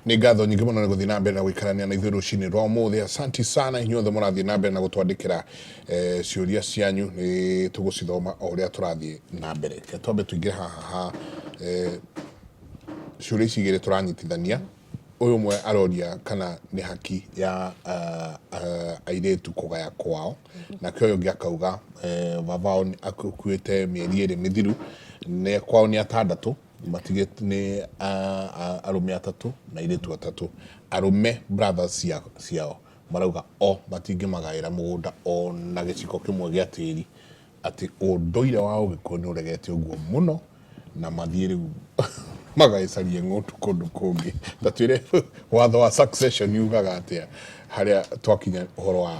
Nĩ ngatho nyingĩ mũno nĩ gũthiĩ na mbere na gũikarania na ithuĩ rũcinĩ rwa ũmũthĩ. Asanti sana inyuothe mũrathiĩ na mbere na gũtwandĩkĩra ciũria cianyu, nĩ tũgũcithoma o ũrĩa tũrathiĩ na mbere. Reke twambe tũingĩre haha ha ciũria ici igĩrĩ tũranyitithania. Ũyũ ũmwe aroria kana nĩ haki ya airĩtu kũgaya kwao, nake ũyũ ũngĩ akauga baba wao akuĩte mĩeri 2 mĩthiru, nĩ kwao nĩ atandatũ matigĩte nĩ arũme atatũ na airĩtu atatũ. Arũme brothers ciao marauga o matingĩmagaĩra mũgũnda ona gĩciko kĩmwe gĩa tĩri, atĩ ũndũire wa Ũgĩkũyũ nĩ ũregete ũguo mũno na mathiĩ rĩu magagĩcarie ng'ũndũ kũndũ kũngĩ. Ta twĩre watho wa succession ugaga atĩa harĩa twakinya ũhoro wa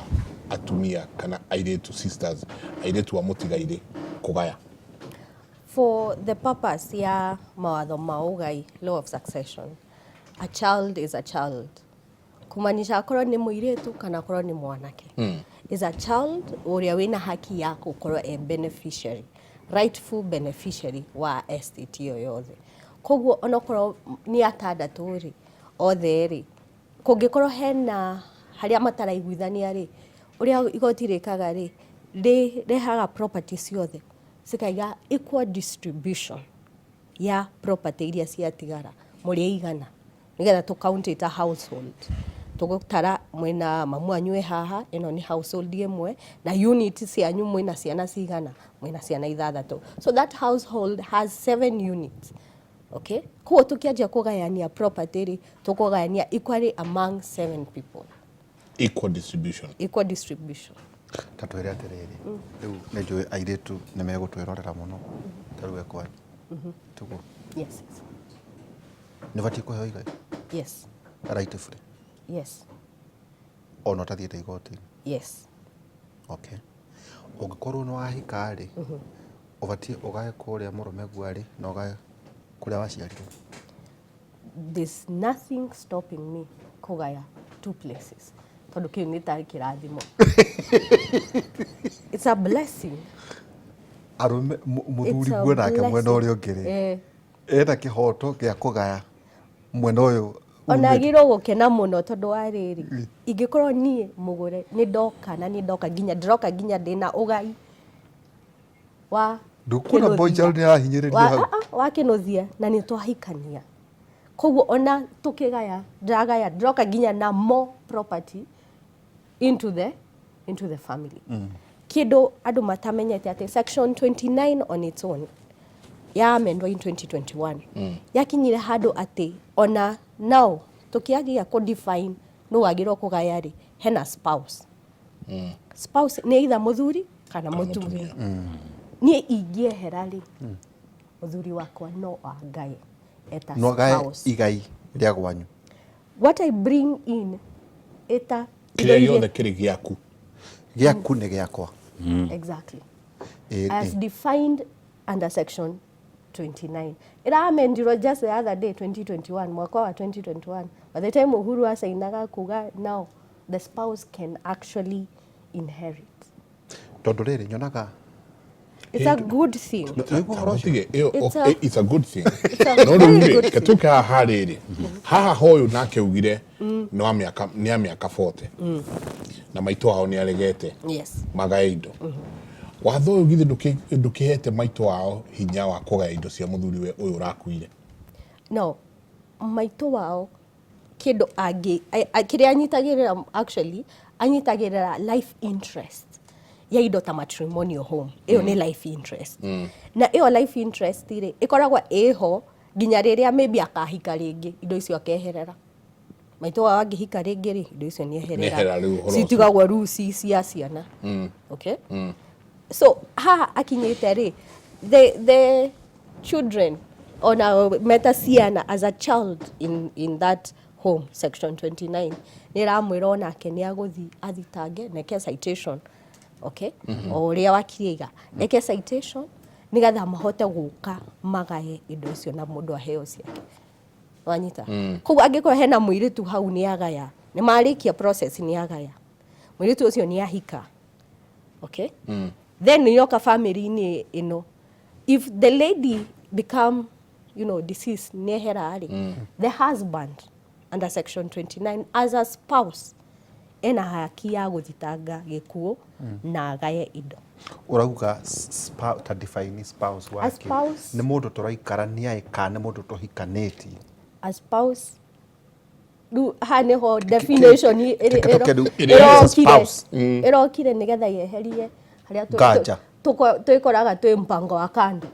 atumia kana airĩtu, sisters, airĩtu a mũtigairĩ kũgaya? For the purpose ya mawatho ma ũgai, law of succession, a child is a child. Kumaanisha akorwo nĩ mũirĩtu kana akorwo nĩ mwanake is a child ũrĩa wĩna haki ya gũkorwo e beneficiary, rightful beneficiary wa estate ĩyo yothe. Koguo onokorwo nĩ atandatũ rĩ, othe rĩ, kũngĩkorwo hena harĩa mataraiguithania rĩ, ũrĩa igoti rĩkaga rĩ, rĩrehaga property ciothe cikaiga equal distribution ya property iria ciatigara mũrĩ aigana, nĩgetha tũ count it a household. Tũgũtara mwĩna mamu wanyu e haha, ĩno nĩ household ĩmwe, na unit cianyu mwĩna ciana cigana? Mwĩna ciana ithathatũ. So that household has seven units. Okay? Koguo tũkĩanjia kũgayania property rĩ, tũkũgayania equally among seven people. Equal distribution. Equal distribution. Ta twĩre atĩrĩrĩ, rĩu nĩ njũĩ airĩtu nĩ megũtwĩrorera mũno, ta rĩu e kwanyu tiguo? Yes. Nĩ ũbatiĩ kũheo igai? Yes. Rightfully? Yes. Ona ũtathiĩte igoti-inĩ? Yes. Okay, ũngĩkorwo nĩ wahika rĩ, ũbatiĩ ũgae kũrĩa mũrũme arĩ na ũgae kũrĩa waciarirwo? There's nothing stopping me kũgaya two places, tondũ kĩu nĩ tarĩ kĩrathimo. It's a blessing. Arũme mũthuri guo nake mwena ũrĩa ũngĩ rĩ, ena kĩhoto gĩa kũgaya mwena ũyũ? Ona agĩrĩirwo gũkena mũno, tondũ wa rĩrĩ, ingĩkorwo niĩ mũgũre nĩ ndoka na nĩ ndoka nginya ndĩroka nginya ndĩna ũgai wa Ndũkuona boy child nĩ arahinyĩrĩrio hau? Ah, ah, wa kĩnũthia na nĩ twahikania, koguo ona tũkĩgaya ndĩragaya ndĩroka nginya na more property into the family. Kĩndũ andũ matamenyete atĩ section 29 on its own ya amendwo in 2021 yakinyire handũ atĩ ona now tũkĩagia kũ define nũ wagĩrĩirwo kũgaya rĩ, hena spouse. Spouse nĩ either mũthuri kana mũtumia. Niĩ ingĩehera rĩ, mũthuri wakwa no angaye eta No agae spouse. Igai rĩa gwanyu. What I bring in ĩta kĩrĩa gĩothe kĩrĩ gĩaku. Gĩaku nĩ gĩakwa. Exactly. As defined under section 29 ĩramendirwo just the other day, 2021, mwaka wa 2021, by the time Uhuru acainaga kuga now the spouse can actually inherit. Tondũ rĩrĩ nyonaga It's a good thing. Nĩguo ũhoro ũcio. Tige, ĩyo, It's it's a good thing. It's a No rĩu very rĩ, good reke thing. tũke haha rĩrĩ, haha hoyũ nake ugire nĩ wa mĩaka, nĩ a mĩaka 40 na maitũ wao nĩ aregete magae indo. Watho ũyũ githĩ ndũkĩhete maitũ wao hinya wa kũgaya indo cia mũthuri we ũyũ ũrakuire? No maitũ wao kĩndũ angĩ kĩrĩa anyitagĩrĩra, actually anyitagĩrĩra life interest ya indo ta matrimonial home. Ĩyo nĩ life interest, na ĩyo life interest rĩ, ĩkoragwo ĩho nginya rĩrĩa maybe akahika rĩngĩ, indo icio akeherera. Maitũ wao angĩhika rĩngĩ rĩ, indo icio nĩ Nĩeherera eherera, rĩu ũhoro ũcio. Citigagwo rĩu ci cia ciana. Okay, so haha akinyĩte rĩ, the children ona meta ciana as a child in that home, section 29 nĩ ĩramwĩra onake nĩ agũthi athitange na eke citation, okay, o ũrĩa wakiri aiga, eke citation nĩgetha mahote gũka magae indo icio na mũndũ aheo ciake. Wanyita? Koguo angĩkorwo hena mũirĩtu hau nĩ agaya, nĩ marĩkia process, nĩ agaya, mũirĩtu ũcio nĩ ahika, okay, then yoka family-inĩ ĩno, if the lady become deceased, nĩ ehera rĩ, the husband Under section 29 as a spouse ena haki ya gũthitanga gĩkuũ na agaye indo. Ũrauga ta define spouse. A wake spouse- nĩ mũndũ tũraikarania kana nĩ mũndũ tũhikanĩtie? A spouse, rĩu haha nĩho definition Reke Ĩrĩa ĩrokire spouse. Ĩrokire nĩgetha yeherie harĩa Nganja. twĩkoraga twĩ mpango wa kando.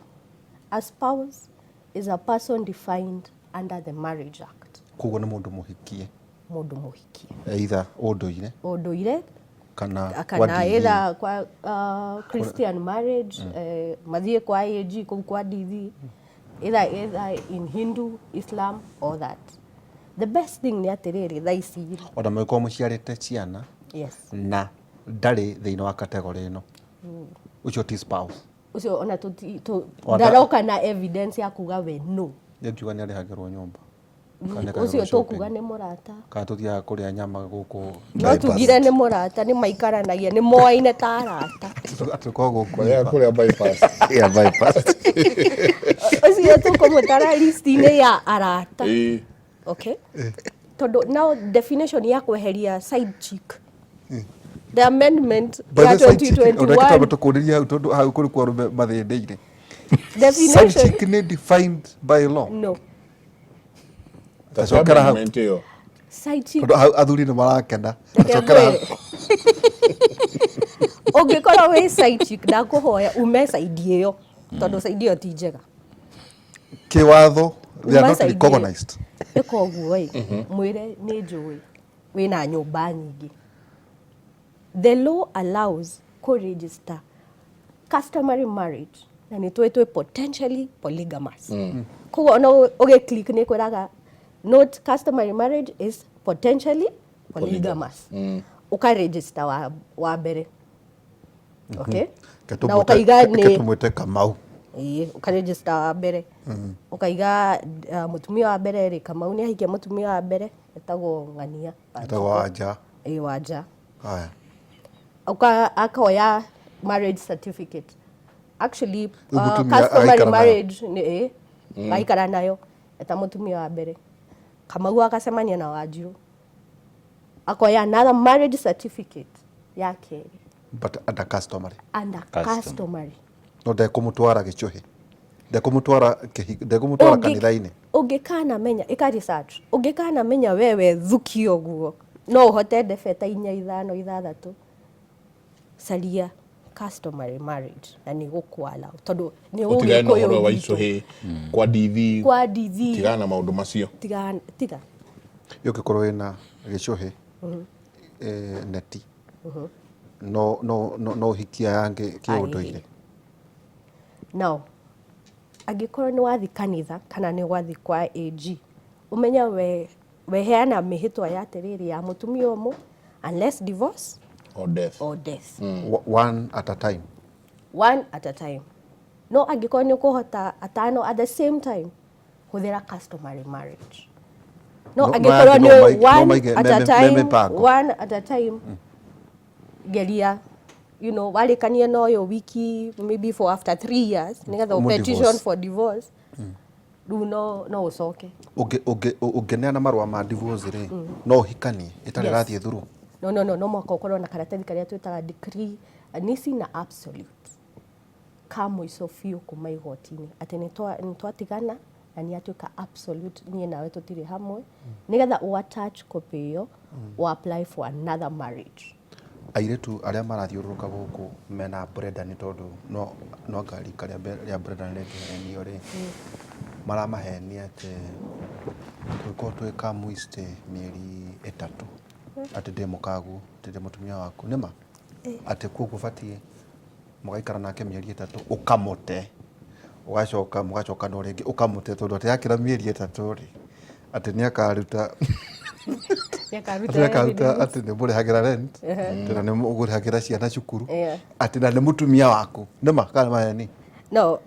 A spouse is a person defined under the Marriage Act. Koguo nĩ mũndũ mũhikie. Mũndũ mũhikie. Either ũndũire ũndũire kana kwa kana dini. Either kwa Christian marriage, mathiĩ kwa AG kũu kwa DV, either in Hindu, Islam or that. The best thing nĩ atĩrĩrĩ, thaa ici rĩ, Ona mũngĩkorwo mũciarĩte ciana na ndarĩ thĩinĩ wa category ĩno, ũcio ti spouse? Ũcio ona Ona ndaroka na evidence ya kuga we no. Nĩ ngiuga nĩ arĩhagĩrwo nyũmba. Kana nĩ Ũcio akagĩrwo tũkuga shopping. nĩ mũrata. Kana tũthiaga kũrĩa nyama gũkũ No Bypass. tugire nĩ mũrata, nĩ maikaranagia, nĩ moaine ta arata. Atũkorwo gũkũ Kũrĩa kũrĩa bypass. Yeah, bypass. Ũcio tũkũmũtara list-inĩ ya arata. Okay, tondũ now definition ya kweheria side chick, the amendment By ya the side chick, ona 2021. kĩtambo tũkũrĩria hau tondũ hau kũrĩ kwa arũme mathĩnĩire. Side Definition chick nĩ defined by law? No. Tacokera hau. Amendment ĩyo. Side chick. Tondũ hau athuri nĩ marakena. Reke Tacokera hau. ngwĩre. Ũngĩkorwo wĩ side chick, ndakũhoya ume side ĩyo, tondũ side ĩyo ti njega. Kĩwatho they are Uma not side ĩyo. recognized. Ĩka ũguo ĩ, mwĩre nĩ njũĩ wĩna nyũmba nyingĩ. The law allows kũ-register customary marriage na nĩ tũĩ twĩ potentially polygamous. Koguo ona ũgĩ click nĩ kwĩraga, note, customary marriage is potentially polygamous. Ũka-register wa mbere, okay, Reke na tũmwĩte- ũkaiga reke nĩ tũmwĩte Kamau. Ĩĩ, ũkaregister wa mbere, ũkaiga mũtumia wa mbere rĩ, Kamau nĩ ahikia mũtumia wa mbere etagwo Ng'ania. Etagwo Wanja. Ĩĩ, Wanja. Haya. Akoya marriage certificate actually. Rĩu mũtumia Customary agaikara nayo. marriage nĩ ĩ gaikara nayo eta mũtumia wa mbere. Kamau agacemania na Wanjiru, akoya another marriage certificate ya kerĩ. But under customary. Under Custom. customary. No ndekũmũtwara gĩcũhĩ, ndekũmũtwara ndekũmũtwara kanitha-inĩ. Ũngĩkanamenya, ĩka research, ũngĩkanamenya wewe thuki ũguo no ũhote ndebe ta inya, ithano, ithathatũ, caria customary marriage na nĩ gũkwala tondũ nĩ Ũtigane na ũhoro ũgĩkũyũ wa witũ. icũhĩ kwa DV. Kwa DV. Tigana na maũndũ macio. Tiga, tiga. Ũngĩkorwo wĩna gĩcũhĩ neti, no ũhikie aya angĩ kĩũndũire? Now angĩkorwo nĩ wathi kanitha kana nĩ wathi kwa AG, ũmenye we weheana mĩhĩtwa ya atĩrĩrĩ ya mũtumia ũmwe unless divorce or death. Or death. One at a time. One at a time. No angĩkorwo nĩ ũkũhota atano at the same time, hũthĩra customary marriage. No No- angĩkorwo no nĩ no one maige at a me time, mĩpango. one at a time, geria warĩkanie na ũyũ wiki maybe for after 3 years nĩgetha Ũmũ petition divorce. for divorce, rĩu no ũcoke. Ũngĩneana marũa ma divorce rĩ, no ũhikanie ĩtarĩ Yes. ĩrathiĩ through? No, mwaka ũkorwo na karatathi karĩa twĩtaga decree nisi na absolute ka mũico biũ kuma igoti-inĩ atĩ nĩ twatigana na nĩ atuĩka absolute, niĩ nawe tũtirĩ hamwe, nĩgetha ũ attach copy ĩyo ũ apply for another marriage. Airĩtu arĩa marathiũrũrũka gũkũ mena Brenda, nĩ tondũ no anga rika rĩa Brenda nĩ rĩngĩhenio rĩ, maramahenia atĩ tũngĩkorwo twĩ kamwictĩ mĩeri 3 atĩ ndĩ mũkaguo, atĩ ndĩ mũtumia waku nĩma, atĩ koguo batiĩ mũgaikara nake mĩeri 3, ũkamũte, ũgacoka mũgacoka no rĩngĩ ũkamũte, tondũ atĩ yakĩra mĩeri 3 rĩ, atĩ nĩ akaruta Nĩakaruta atĩ nĩakaruta evidence. Atĩ nĩ mũrĩhagĩra rent, atĩ na nĩ mũgũrĩhagĩra ciana cukuru, atĩ na nĩ mũtumia waku. Nĩma kana maheni? No,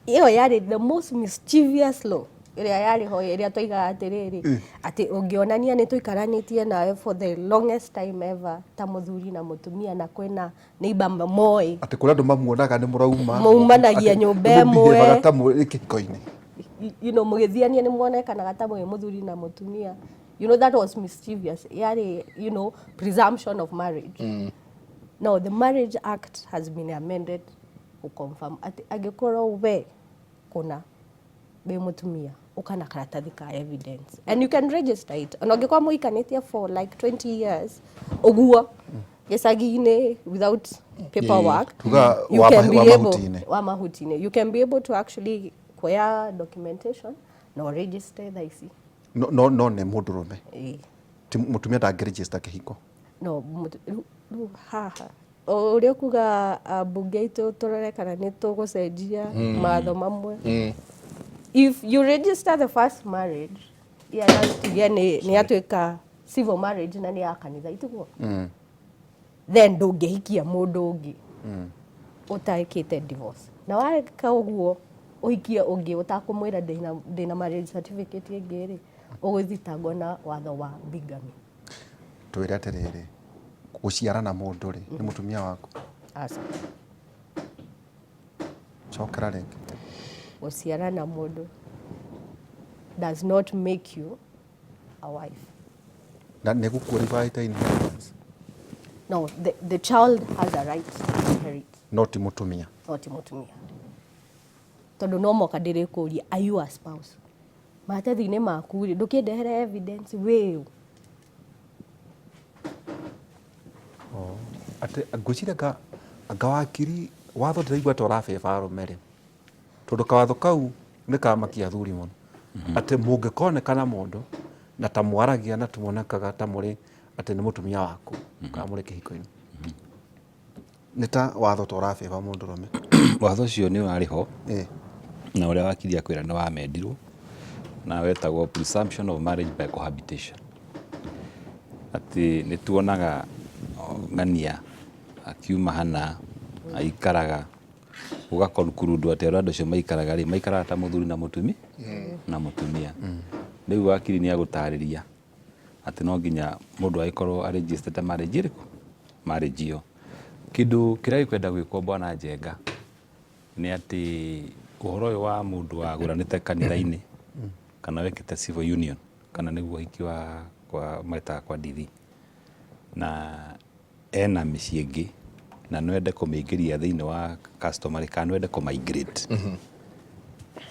ĩyo yarĩ the most mischievous law ĩrĩa yarĩ ho, ĩrĩa twaigaga atĩrĩrĩ, atĩ ũngĩonania nĩ tũikaranĩtie nawe for the longest time ever ta mũthuri na mũtumia na kwĩna neighbor moĩ. Atĩ kũrĩa andũ mamuonaga nĩ mũrauma Maumanagia atĩ nyũmba nĩ mũbehavaga ĩmwe. Ta mũrĩ kĩhiko-inĩ. Mũgĩthiania nĩ muonekanaga ta mwĩ mũthuri na mũtumia. That was mischievous, yarĩ presumption of marriage. No, the Marriage Act has been amended to confirm atĩ angĩkorwo we kũna wĩ mũtumia, ũka na karatathi ka evidence and you can register it, ona ũngĩkorwo mũhikanĩtie for like 20 years ũguo gĩcagi-inĩ without paperwork. Tuga You wa can be wa able mahuti-inĩ. Wa mahuti-inĩ, you can be able to actually kuoya documentation na register thaa ici. No nĩ mũndũrũme? Ĩĩ. Ti mũtumia ndangĩregister kĩhiko? No, rĩu haha o ũrĩa kuga mbunge itũ tũrore kana nĩ tũgũcenjia mawatho mamwe. If you register the first marriage, yeah, tuge nĩ yatuĩka civil marriage na nĩ ya kanitha, itiguo, then ndũngĩhikia mũndũ ũngĩ ũtaĩkĩte divorce, na weka ũguo ũhikie ũngĩ ũtakũmwĩra ndĩna marriage certificate ĩngĩ rĩ, ũgũthitangwo na watho wa bigamy. Twĩre atĩrĩrĩ, gũciarana mũndũ rĩ, nĩ mũtumia waku? Aca. Cokera rĩngĩ. Gũciara na mũndũ does not make you a wife. Na nĩ gũqualify ta inheritance? No, the child has a right to inherit. No ti mũtumia? No ti mũtumia, tondũ no moka ndĩrĩkũria, "Are you a spouse?" Maratathi-inĩ maku rĩ, ndũkĩndehere evidence wĩũ. Atĩ ngwĩciria anga wakiri watho ndĩraigua ta ũrabeba arũme rĩ, tondũ kawatho kau nĩ kamakia athuri mũno, atĩ mũngĩkonekana mũndũ na ta mwaragia na tuonekaga ta mũrĩ atĩ nĩ mũtumia waku kana mũrĩ kĩhiko-inĩ, nĩ ta watho ta ũrabeba mũndũrũme. Watho ũcio nĩ ũrarĩ ho na ũrĩa wakiri akwĩra nĩ wamendirwo na wetagwo presumption of marriage by cohabitation, atĩ nĩ tuonaga ng'ania akiuma hana aikaraga gũgakonkurundwo atĩ arĩa andũ acio maikaraga rĩ, maikaraga ta mũthuri na mũtumia. Rĩu wakiri nĩ agũtarĩria atĩ no nginya mũndũ agĩkorwo arĩnjĩstĩte marriage ĩrĩkũ, marriage ĩyo. Kĩndũ kĩrĩa gĩkwenda gwĩkwo, bwana Njenga, nĩ atĩ ũhoro ũyũ wa mũndũ wagũranĩte kanitha-inĩ kana wekĩte civil union kana nĩguo ũhiki wa kwa metaga kwa ndithi na ena mĩciĩ ĩngĩ na no ende kũmĩingĩria thĩinĩ wa customary kana no ende kũmigrate,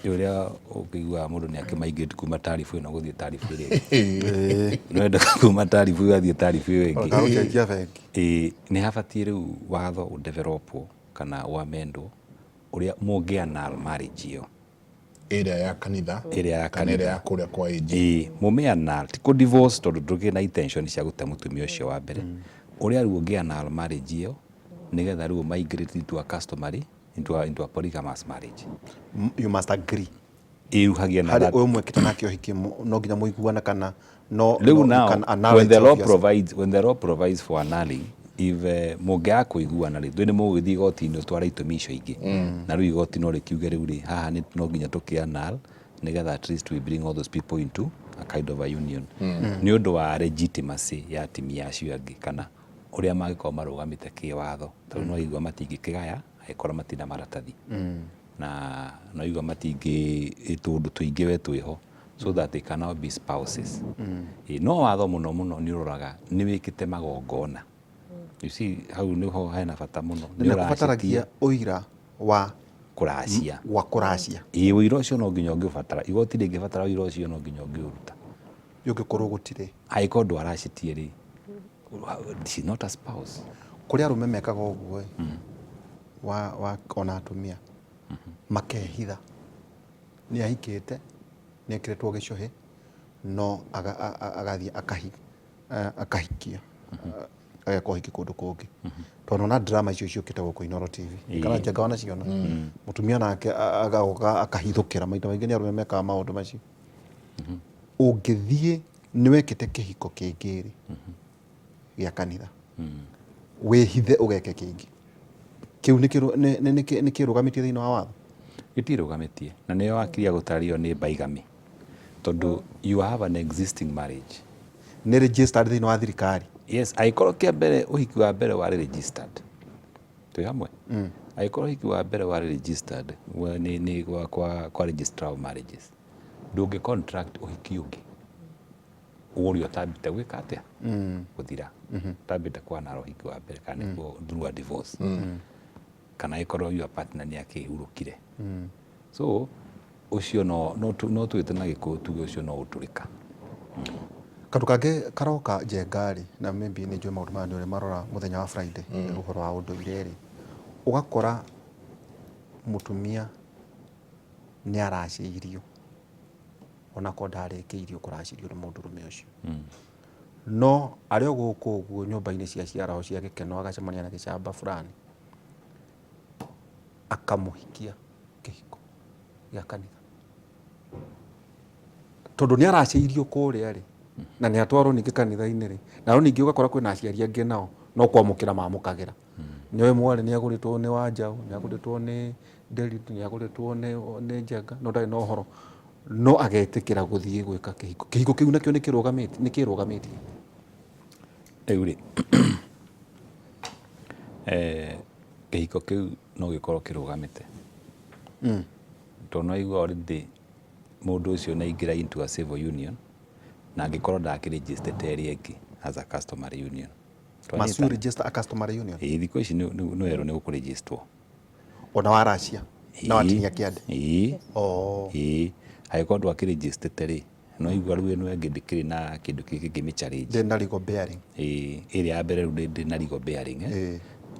ũrĩa ũkĩiguaga mũndũ nĩ akĩmigrate kuma tarifu ĩno gũthiĩ tarifu ĩrĩa ĩngĩ, no ende kuma tarifu ĩyo athiĩ tarifu ĩyo ĩngĩ. Kana gũcenjia bengi. Ĩĩ, nĩ habatiĩ rĩu watho ũdevelopwo kana ũamendwo ũrĩa mũngĩ annul marriage ĩyo. Ĩrĩa ya kanitha? Ĩrĩa ya kana ĩrĩa kanitha. Ya kũrĩa kwa AG? Ĩĩ, mũmĩ annul, ti kũ divorce, tondũ ndũkĩrĩ na intention cia gũte mũtumia ũcio wa mbere. Ũrĩa rĩu ũngĩ annul marriage ĩyo nĩgetha rĩu migrate into a customary into a polygamous marriage. You must agree. Ĩruhagia na harĩ ũyũ mwekĩte nake ũhiki, no nginya mũiguane kana no rĩu no, you now can annul when it the law obviously. provides when the law provides for annulling, if mũngĩaga kũiguana rĩ, ndũĩ nĩ mũgũgĩthiĩ igoti-inĩ ũtware itũmi icio ingĩ, na rĩu igoti no rĩkiuge rĩu rĩ, haha nĩ no nginya tũkĩ annul nĩgetha at least we bring all those people into a kind of a union, nĩ ũndũ wa legitimacy ya atimia acio angĩ kana ũrĩa mangĩkorwo marũgamĩte kĩwatho, tondũ no igua matingĩkĩgaya angĩkorwo matina maratathi, na no igua matingĩ tũndũ tũingĩ we twĩho, so that they cannot be spouses. Ĩ, no watho mũno mũno nĩ ũroraga nĩ wĩkĩte magongona. You see, hau nĩho hena bata mũno. Nĩ Nĩ kũbataragia ũira wa kũracia. Wa kũracia. Ĩ, ũira ũcio no nginya ũngĩũbatara, igoti rĩngĩbatara ũira ũcio no nginya ũngĩũruta. Ũngĩkorwo gũtirĩ? Angĩkorwo ndwaracĩtie rĩ, she's not a spouse. Kũrĩ arũme mekaga ũguo ĩ, wa ona atumia makehitha nĩ ahikĩte, nĩ ekĩrĩtwo gĩcũhĩ, no agathiĩ akahikia, ageka ũhiki kũndũ kũngĩ, tondũ ona drama icio ciũkĩte gũkũ Inooro TV kana Njenga wanaciona, mũtumia nake agoka akahithũkĩra. Maita maingĩ nĩ arũme mekaga maũndũ macio. Ũngĩthiĩ nĩ wekĩte kĩhiko kĩngĩ rĩ, gĩa kanitha, wĩhithe ũgeke kĩngĩ kĩu, nĩ kĩrũgamĩtie thĩinĩ wa watho? Gĩtirũgamĩtie, na nĩyo wakiri agũtarĩrio nĩ bigamy, tondũ you have an existing marriage. Nĩ registered thĩinĩ wa thirikari? Yes, angĩkorwo kĩa mbere ũhiki wa mbere warĩ registered, twĩ hamwe, angĩkorwo ũhiki wa mbere warĩ registered nĩ kwa registrar of marriages, ndũngĩ contract ũhiki ũngĩ. Ũgũri ũtambĩte gwĩka atĩa? Gũthira. Ũtambĩte kwana ũhiki wa mbere kana nĩkuo through a divorce. Kana ĩkorwo your partner nĩ akĩhurũkire. So ũcio no twĩte na Gĩkũyũ tuge ũcio no ũtũrĩka. Kaũndũ kangĩ karoka Njenga rĩ, na maybe nĩ njũĩ maũndũ maya nĩ ũrĩ marora mũthenya wa Friday, ũhoro wa ũndũire rĩ, ũgakora mũtumia nĩ aracĩirio onakorwo ndarĩkĩirio kũracĩrio nĩ mũndũrũme ũcio. No arĩ o gũkũ ũguo nyũmba-inĩ cia ciaraho cia gĩkeno agacemania na gĩcamba fulani akamũhikia kĩhiko gĩa kanitha. Tondũ nĩ aracĩirio kũrĩa rĩ, na nĩ atwarwo ningĩ kanitha-inĩ rĩ, nao ningĩ ũgakora kwĩna aciari angĩ nao no kwamũkĩra mamũkagĩra. Nĩoĩ mwarĩ nĩ agũrĩtwo nĩ Wanjaũ, nĩ agũrĩtwo nĩ Nderitu, nĩ agũrĩtwo nĩ Njenga, no ndarĩ na ũhoro. No agetĩkĩra gũthiĩ gwĩka kĩhiko. Kĩhiko kĩu nakĩo nĩ kĩrũgamĩtie? Nĩ kĩrũgamĩtie? Rĩu rĩ, kĩhiko kĩu no gĩkorwo kĩrũgamĩte. Tondũ nĩ waigua already mũndũ ũcio nĩ aingĩra into a civil union, na angĩkorwo ndakĩ register ĩrĩa ĩngĩ as a customary union. Must you register a customary union? Ĩĩ, thikũ ici nĩ werwo nĩ gũkũ-register. Ona waracia na watinia kĩande? Ĩĩ. Ĩĩ, angĩkorwo ndwakĩ-register rĩ, no igua rĩu ĩno ĩngĩ ndĩkĩrĩ na kĩndũ kĩngĩ kĩngĩmĩ-challenge. Ndĩrĩ na legal bearing. Ĩĩ, ĩrĩa ya mbere rĩu ndĩrĩ na legal bearing.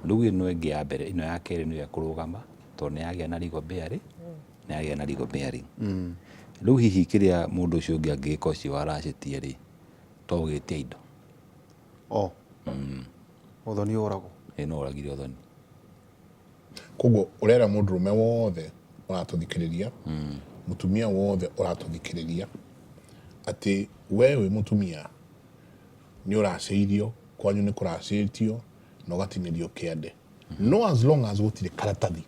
Rĩu ĩno ĩngĩ ya mbere, ĩno ya kerĩ nĩyo ĩkũrũgama tondũ nĩ yagĩa na legal bearing, nĩ yagĩa na legal bearing. Rĩu hihi kĩrĩa mũndũ ũcio ũngĩ angĩgĩka ũcio waracĩtie rĩ, to gũgĩtia indo. Oh. Ũthoni ũragwo. Ĩĩ, no ũragire ũthoni. Koguo ũrera mũndũrũme wothe ũratũthikĩrĩria, mũtumia wothe ũratũthikĩrĩria, atĩ we wĩ mũtumia nĩ ũracĩirio, kwanyu nĩ kũracĩtio na ũgatinĩrio kĩande. No as long as gũtirĩ karatathi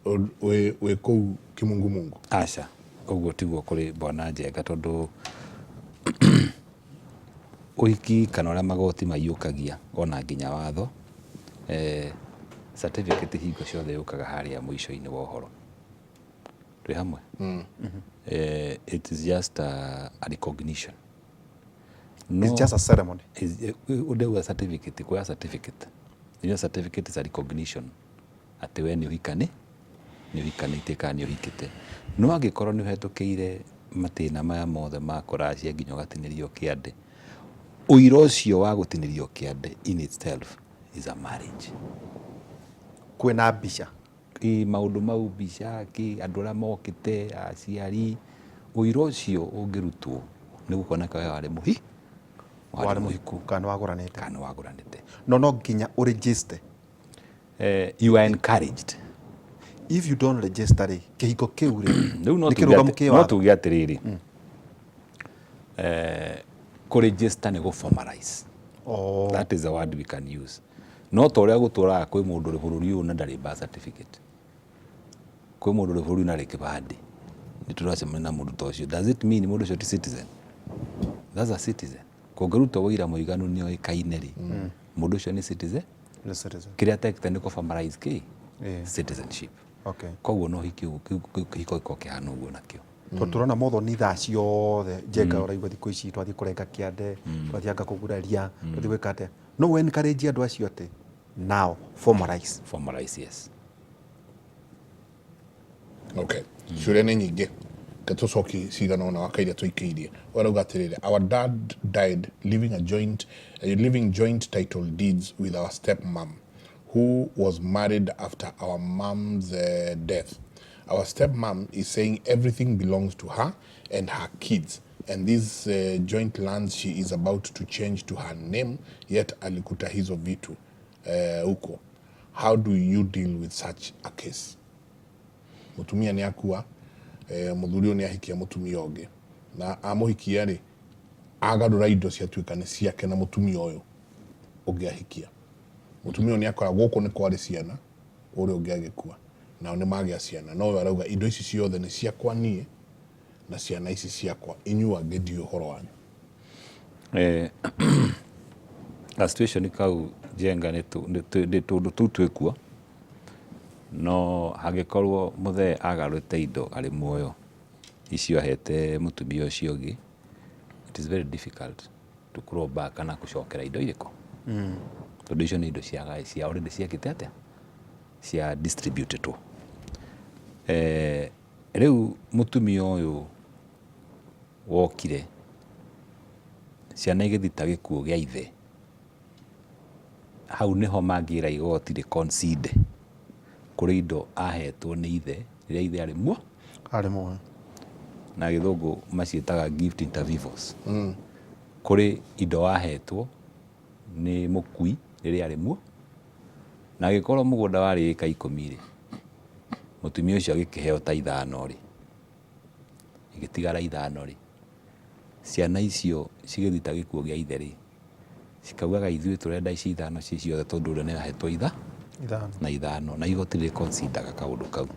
wĩ kũu kĩmungumungu. Aca, ũguo tiguo kũrĩ bwana Njenga, tondũ ũhiki kana ũrĩa magoti maiyũkagia ona nginya watho, certificate hingo ciothe yũkaga harĩa mũico-inĩ wa ũhoro. Twĩ hamwe? It is just a recognition. No, it's just a ceremony. Ndauga certificate, kuoya certificate. You certificate is a recognition atĩ we nĩ ũhikani, nĩ ũhikanĩtie kana nĩ ũhikĩte. No angĩkorwo nĩ ũhetũkĩire matĩna maya mothe ma kũracia nginya ũgatinĩrio kĩande, ũira ũcio wa gũtinĩrio kĩande in itself is a marriage. Kwĩna mbica? Ĩ, maũndũ mau, mbica, kĩ, andũ arĩa mokĩte, aciari, ũira ũcio ũngĩrutwo nĩ gũkoneka we warĩ mũhi, warĩ mũhiku kana nĩ wagũranĩte. Kana nĩ wagũranĩte. No no nginya ũ register? You are encouraged. If you don't register rĩ, kĩhiko kĩu rĩ, rĩu no nĩ tuge kĩrũgamu no kĩwatho? Tuge atĩrĩrĩ, kũ register nĩ gũ formalize. That is the word we can use. No ta ũrĩa gũtũraga kwĩ mũndũ ũrĩ bũrũri ũyũ na ndarĩ birth certificate, kwĩ mũndũ ũrĩ bũrũri ũyũ na ndarĩ kĩbandĩ, nĩ tũracemania na mũndũ ta ũcio. Does it mean mũndũ ũcio ti citizen? That's a citizen. Kũngĩrutwo ũira mũiganu nĩ oĩkaine rĩ, mũndũ ũcio nĩ citizen. Nĩ citizen. Kĩrĩa atekĩte nĩ kũ formalize kĩ? Citizenship. Koguo no ũhiki kĩhiko gĩkorwo kĩhana ũguo nakĩo. Tondũ tũrona mothoni thaa ciothe Njenga, ũraigua thikũ ici twathiĩ kũrenga kĩande, twathiĩ anga kũguraria, twathiĩ gwĩka atĩa, no ũ encourage andũ acio atĩ now formalize. Formalize, yes. Okay, ciũria nĩ nyingĩ, reke tũcokie cigana ũna waka iria tũikĩirie. Ũyũ arauga atĩrĩrĩ, our dad died leaving a joint leaving joint title deeds with our step mom who was married after our mom's death. Our step mom is saying everything belongs to her and her kids, and these joint lands she is about to change to her name, yet alikuta hizo vitu huko. How do you deal with such a case? Mũtumia nĩ akua, mũthuri ũyũ nĩ ahikia mũtumia ũngĩ, na amũhikia rĩ, agarũra indo ciatuĩka nĩ ciake na mũtumia ũyũ ũngĩ ahikia. Mũtumia ũyũ nĩ akora gũkũ nĩ kwarĩ ciana, ũrĩa ũngĩ agĩkua, nao nĩ magĩa ciana, no ũyũ arauga indo ici ciothe nĩ ciakwa niĩ na ciana ici ciakwa, inyuĩ angĩ ndiũĩ ũhoro wanyu. Ga situation kau, Njenga, nĩ tũndũ tũu twĩkuo, no hangĩkorwo mũthee agarũrĩte indo arĩ muoyo, icio ahete mũtumia ũcio ũngĩ. It is very difficult to claw back kana gũcokera indo irĩkũ, tondũ icio nĩ indo cia cia already ciekĩte atĩa, cia distributedwo. Rĩu mũtumia ũyũ wokire ciana igĩthita gĩkuũ gĩa ithe, hau nĩho mangĩra igoti rĩ concede kũrĩ indo ahetwo nĩ ithe rĩrĩa ithe arĩ muo. Arĩ muoyo. Na gĩthũngũ maciĩtaga gift inter vivos. Kũrĩ indo wahetwo nĩ mũkui rĩrĩa arĩ muo, na angĩkorwo mũgũnda warĩ ĩka 10 rĩ, mũtumia ũcio agĩkĩheo ta 5 rĩ, igĩtigara 5 rĩ, ciana icio cigĩthita gĩkuũ gĩa ithe rĩ, cikaugaga ithuĩ tũrenda ici 5 ci ciothe tondũ ũrĩa nĩ ahetwo 5. Na 5, na igoti rĩ consider kaũndũ kau,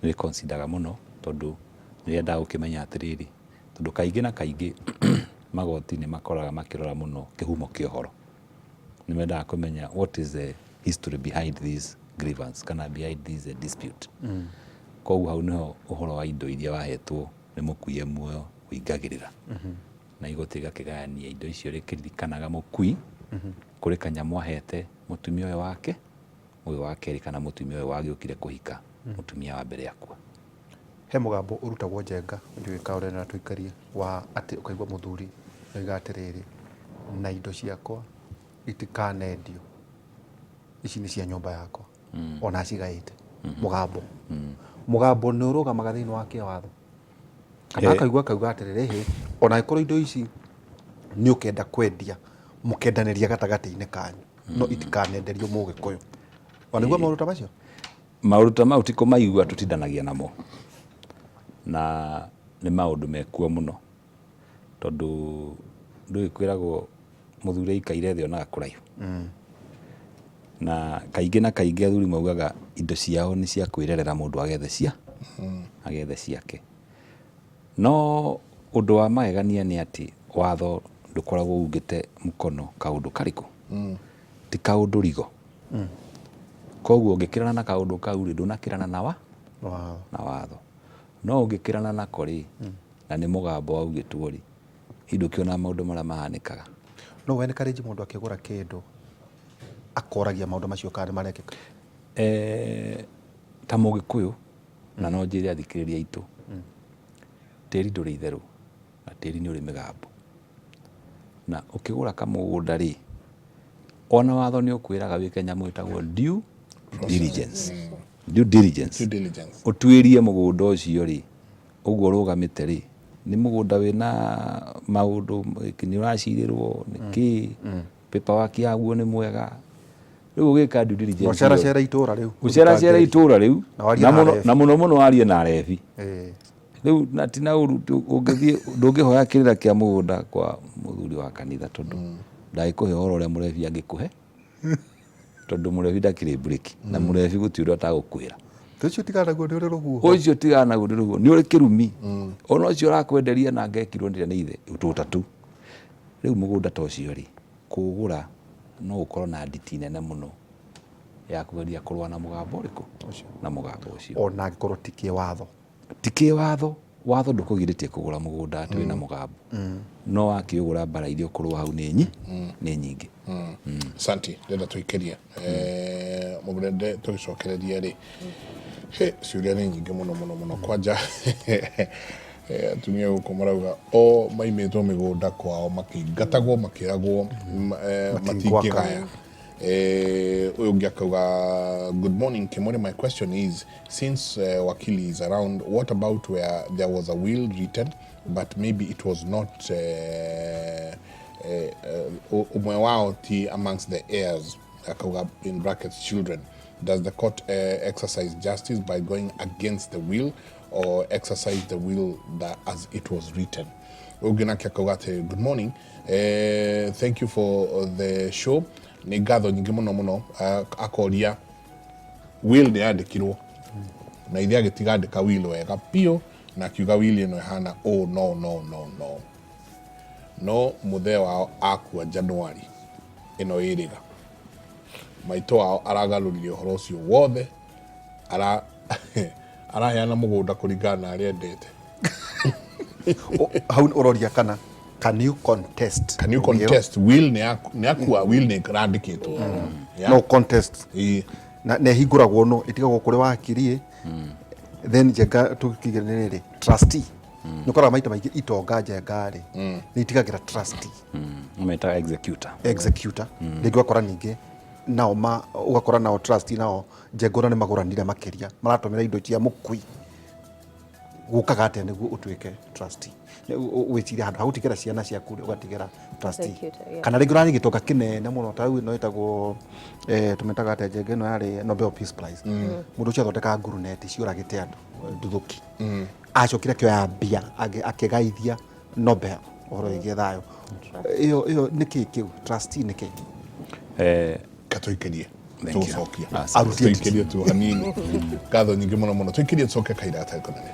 nĩ consider mũno, tondũ nĩ rĩendaga gũkĩmenya atĩrĩrĩ, tondũ kaingĩ na kaingĩ magoti nĩ makoraga makĩrora mũno kĩhumo kĩa ũhoro. Nĩ mendaga kũmenya what is the history behind this grievance kana behind this dispute. Koguo hau nĩho ũhoro wa indo iria wahetwo nĩ mũkui e muoyo ũingagĩrĩra, na igoti rĩgakĩgayania indo icio rĩkĩririkanaga mũkui kũrĩ kanyamũ ahete mũtumia ũyũ wake ũyũ wa kerĩ, kana mũtumia ũyũ wagĩũkire kũhika mũtumia wa mbere akua. He mũgambo ũrutagwo njenga ndiũĩ ka ũrenda tũikarie wa atĩ ũkaigua mũthuri oiga atĩrĩrĩ, na indo ciakwa itikanendio, ici nĩ cia nyũmba yakwa, ona acigaĩte. Mũgambo nĩ ũrũgamaga thĩinĩ wa kĩwatho, kana akaigua akauga atĩrĩrĩ, hĩ, ona angĩkorwo indo ici nĩ ũkenda kwendia, mũkendanĩria gatagatĩ-inĩ kanyu, no itikanenderio mũgĩkũyũ. Ona nĩguo maũndũ ta macio. Maũndũ ta mau ti kũmaigua tũtindanagia namo, na nĩ maũndũ mekuo mũno, tondũ ndũĩ kwĩragwo mũthuri aikaire thĩ onaga kũraihu. Na kaingĩ na kaingĩ athuri maugaga indo ciao nĩ cia kwĩrerera, mũndũ agethe cia agethe ciake. No ũndũ wa magegania nĩ atĩ watho ndũkoragwo ungĩte mũkono kaũndũ karĩkũ, ti kaũndũ rigo. Koguo ũngĩkĩrana na kaũndũ kau rĩ, ndũnakĩrana na wa na watho. No ũngĩkĩrana nako rĩ, na nĩ mũgambo waugĩtwo rĩ, ndũkĩona maũndũ marĩa mahanĩkaga. No we encourage mũndũ akĩgũra kĩndũ akoragia maũndũ macio kana nĩ marekĩka? Ta mũgĩkũyũ, na no njĩre athikĩrĩria aitũ, tĩri ndũrĩ itherũ, na tĩri nĩ ũrĩ mĩgambo. Na ũkĩgũra kamũgũnda rĩ, ona watho nĩ ũkwĩraga wĩke nyamũ ĩtagwo due diligence. Due diligence. Due diligence. Ũtuĩrie mũgũnda ũcio rĩ, ũguo ũrũgamĩte rĩ, nĩ mũgũnda wĩna maũndũ, nĩ ũracirĩrwo, nĩ kĩ, paperwork yaguo nĩ mwega. Rĩu ũgĩka due diligence. Ũceracere itũra rĩu. Ũceracere itũra rĩu, Na warie na arebi. Na mũno mũno warie na arebi. Rĩu na ti na ũru, ũngĩthiĩ ndũngĩhoya kĩrĩra kĩa mũgũnda kwa mũthuri wa kanitha, tondũ ndangĩkũhe ũhoro ũrĩa mũrebi angĩkũhe, tondũ mũrebi ndakĩrĩ mburĩki, na mũrebi gũtirĩ ũndũ atagũkwĩra. Ũcio tigana naguo nĩ ũrĩ rũhuho. Ũcio tigana naguo nĩ rũhuho, nĩ ũrĩ kĩrumi. Ona ũcio ũrakwenderia na ngekirwo nĩ nĩ ithe tũta tu. Rĩu mũgũnda ta ũcio rĩ, kũũgũra no ũkorwo na nditi nene mũno ya kũgeria kũrũa na mũgambo ũrĩkũ? Na mũgambo ũcio. Ona angĩkorwo ti kĩwatho. Ti kĩwatho, watho ndũkũgirĩtie kũgũra mũgũnda atĩ wĩna mũgambo. No wakĩũgũra mbara iria ũkũrũa hau nĩ nĩ nyingĩ. Santi, ndĩrenda tũikĩrie mũrende tũgĩcokererie rĩ, he ciũria nĩ nyingĩ mũno mũno mũno. Kwanja atumia gũkũ marauga o maimĩtwo mĩgũnda kwao, makĩingatagwo, makĩragwo matingĩgaya. Ũyũ ũngĩ akauga, "Good morning Kimori, my question is, since wakili is around, what about where there was a will written but maybe it was not ũmwe wao ti amongst the heirs?" Akauga in brackets children. "Does the court exercise justice by going against the will or exercise the will that as it was written?" Ũngĩ nake akauga atĩ, "Good morning, thank you for the show, nĩ ngatho nyingĩ mũno mũno." Akoria, will nĩ yandĩkirwo na ithe agĩtiga andĩka will wega biũ, na akiuga will ĩno ĩhana ũũ, no no no no no mũthee wao akua Januari ĩno ĩrĩga, maitũ wao aragarũrire ũhoro ũcio wothe, araheana mũgũnda kũringana na arĩa endete. Hau ũroria kana Can you contest? Can you contest will? Nĩ akua, will nĩ ĩrandĩkĩtwo. Yeah. No contest. Ĩĩ. Na nä hingåragwo no ĩtigagwo kũrĩ wakiri. Then Njenga, tũkige nĩ rĩrĩ, trustee nĩ ũkoraga maita maingĩ itonga, Njenga rĩ, nĩ itigagĩra trustee. Metaga executor. Executor. Rĩngĩ ũgakora ningĩ nao ma ũgakora nao trustee nao, Njenga, ona nĩ magũranire makĩria, maratũmĩra indo cia mũkui. Gũkaga atĩa nĩguo ũtuĩke trustee? Wĩcirie handũ ha gũtigĩra ciana ciaku rĩ, ũgatigĩra trustee. Executor, yeah. Kana rĩngĩ ũrarĩ gĩtonga kĩnene mũno ta rĩu ĩno ĩtagwo tũmĩtaga atĩa, Njenga, ĩno yarĩ Nobel Peace Prize. Mũndũ ũcio athondekaga nguruneti ciũragĩte andũ, nduthũki. Acokire akĩoya mbia akĩgaithia Nobel ũhoro wĩgiĩ thayũ. Ĩyo nĩ kĩĩ kĩu? Trustee nĩ kĩĩ? Katũikĩrie. Thank you. Tũgũcokia. Asante. Tũikĩrie tu hanini. Ngatho nyingĩ mũno mũno. Tũikĩrie, tũcoke kahinda gatarĩ kanene.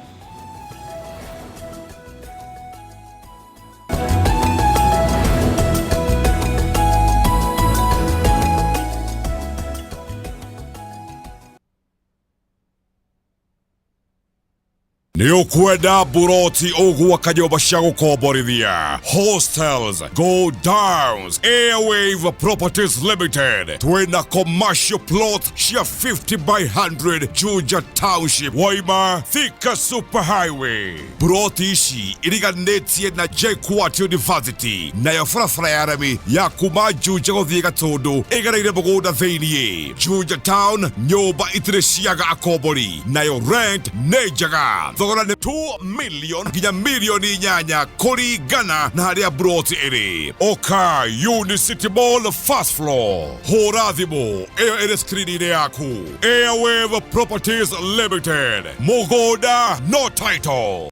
Nĩ ũkwenda buroti ũgwaka nyũmba cia gũkomborithia, hostels, go downs? Airwave Properties Limited twĩna commercial plot cia 50 by 100 Juja Township, Waima Thika Super Highway. Buroti ici iriganĩtie na JKUAT University, nayo barabara ya rami ya kuma Juja gũthiĩ Gatũndũ ĩgereire mũgũnda thĩiniĩ Juja Town. Nyũmba itirĩ ciaga akombori, nayo rent nĩ njega. Thogora nĩ 2 million nginya mirioni 8 kũringana na harĩa buroti ĩrĩ. Oka Unicity Mall, first floor, hũra thimũ ĩyo ĩrĩ screen-inĩ yaku. Airwave Properties Limited, mũgũnda no title.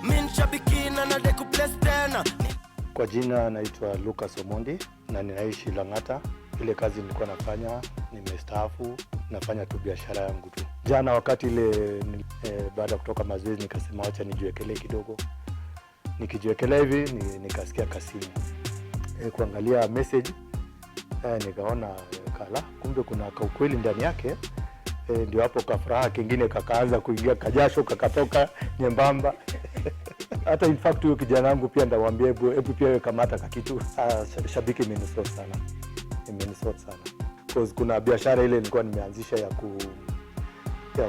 Mi shabiki na nadai kubless tena. Kwa jina naitwa Lucas Omondi na ninaishi Lang'ata. Ile kazi nilikuwa nafanya nimestaafu, nafanya tu biashara yangu tu. Jana wakati ile baada ya kutoka mazoezi nikasema wacha nijiwekelee kidogo. Nikijiwekelea hivi nikasikia kasimu, kuangalia message, nikaona kala, kumbe kuna kaukweli ndani yake. Ndio hapo kafuraha kingine kakaanza kuingia, kajasho kakatoka nyembamba. Hata in fact huyo kijana wangu pia ndamwambia, hebu hebu pia wewe kamata kakitu. Shabiki imenisort sana, imenisort sana, cause kuna biashara ile nilikuwa nimeanzisha ya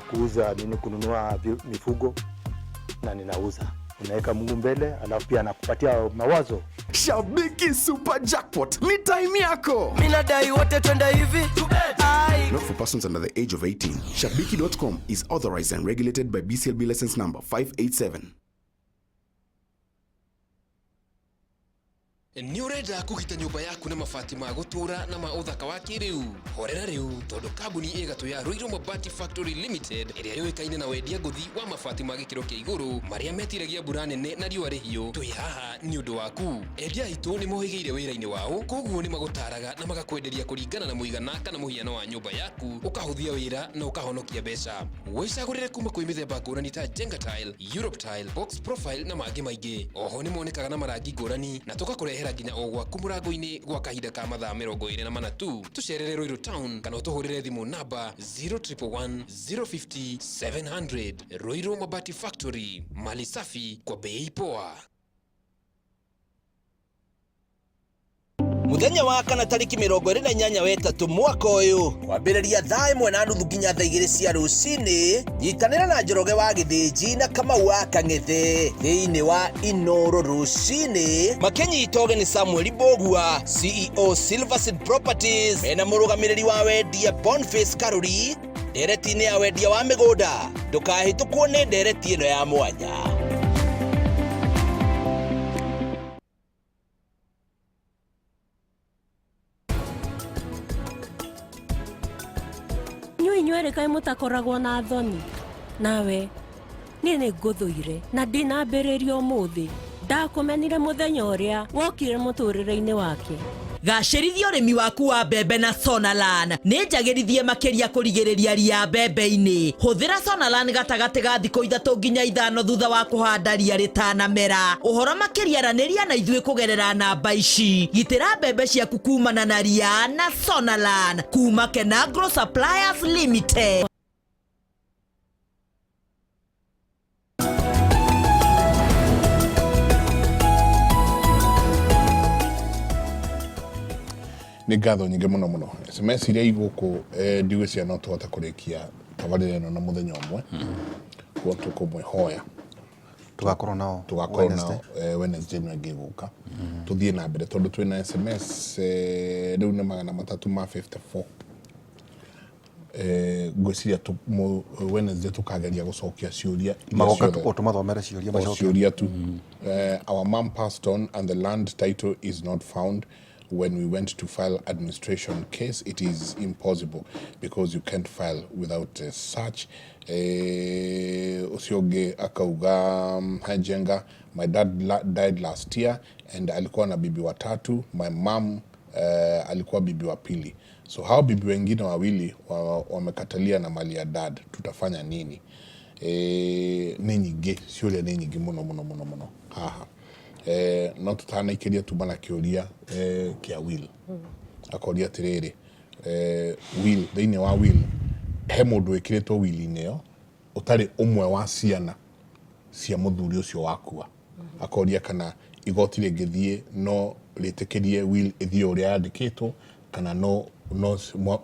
kuuza nini, kununua mifugo na ninauza. Unaweka Mungu mbele, alafu pia anakupatia mawazo. Shabiki Super Jackpot ni time yako. Mi nadai wote twende hivi. Ai. Not for persons under the age of 18. Shabiki.com is authorized and regulated by BCLB license number 587. Nĩ ũrenda kũgita nyũmba yaku na mabati ma gũtũũra na ma ũthaka wa kĩrĩu? Horera rĩu, tondũ kambuni ĩ gatũ ya Ruiru Mabati Factory Limited, ĩrĩa yũĩkaine na wendia ngũthi wa mabati ma gĩkĩro kĩa igũrũ marĩa metiragia mbura nene na riũa rĩhiũ, twĩ haha nĩ ũndũ waku. Endia aitũ nĩ mohĩgĩire wĩra-inĩ wao, koguo nĩ magũtaraga na magakwenderia kũringana na mũigana kana mũhiano wa nyũmba yaku, ũkahũthia wĩra na ũkahonokia mbeca. Wĩcagũrĩre kuma kwĩ mĩthemba ngũrani ta Jenga Tile, Europe Tile, Box Profile na mangĩ maingĩ. Oho nĩ monekaga na marangi ngũrani na tũgakũrehera nginya o gwaku mũrango-inĩ gwa kahinda ka mathaa 24 tu. Tũcerere Ruiru Town kana ũtũhũrĩre thimũ namba 0111 050 700. Ruiru Mabati Factory, mali safi kwa bei poa. Muthenya wa kana tariki 28 wetatũ mwaka ũyũ, kwambĩrĩria thaa 1:30 nginya thaa 2 cia rũcinĩ, nyitanĩra na Njoroge wa Gĩthĩnji na Kamau wa Kang'ethe thĩinĩ wa Inoro rũcinĩ, makĩnyita ũgeni Samuel Mbũgua, CEO Silverseed Properties, mena mũrũgamĩrĩri wa wendia Boniface Karuri, ndereti-inĩ ya wendia wa mĩgũnda. Ndũkahĩtũkwo nĩ ndereti ĩno ya mwanya. Inyuĩ inyuerĩ kaĩ mũtakoragwo na thoni? Nawe niĩ nĩ ngũthũire na ndinambĩrĩria ũmũthĩ. Ndakũmenire mũthenya ũrĩa wokire mũtũrĩre-inĩ wake. Gacĩrithia ũrĩmi waku wa mbembe na Sonalan. Nĩ njagĩrithie makĩria kũrigĩrĩria ria mbembe-inĩ. Hũthĩra Sonalan gatagatĩ ga thikũ 3 nginya 5 thutha wa kũhanda ria rĩtanamera. Ũhoro makĩria, aranĩria na ithuĩ kũgerera namba ici. Gitĩra mbembe ciaku kumana na ria na Sonalan kuma Kenagro Suppliers Limited. Nĩ ngatho nyingĩ mũno mũno. SMS iria igũkũ ndigwĩciria no tũhote kũrĩkia tabarĩra ĩno na mũthenya ũmwe. Koguo tũkũmwĩhoya Tũgakorwo nao tũgakorwo Wednesday. nao Wednesday ĩno ĩngĩ ĩgũka. Tũthiĩ na mbere tondũ twĩna SMS rĩu nĩ 354. Ngwĩciria Wednesday tũkageria gũcokia ciũria iria Magoka ciothe. o tũmathomere ciũria O macokie. ciũria tu. Our mom passed on and the land title is not found. When we went to file administration case, it is impossible because you can't file without a search. Ũcio ũngĩ akauga, hi Njenga, my dad died last year and alikuwa na bibi watatu. My mom alikuwa bibi wa pili. So hao bibi wengine wawili wamekatalia na mali ya dad. Tutafanya nini? Nĩ nyingĩ, ciũria nĩ nyingĩ mũno mũno mũno mũno haha. No tũtanaikĩria tuma na kĩũria kĩa will. Akoria atĩrĩrĩ, will, thĩinĩ wa will he mũndũ wĩkĩrĩtwo will-inĩ ĩyo ũtarĩ ũmwe wa ciana cia mũthuri ũcio wakua. Akoria kana igoti rĩngĩthiĩ no rĩtĩkĩrie will ĩthiĩ ũrĩa yandĩkĩtwo kana no, no,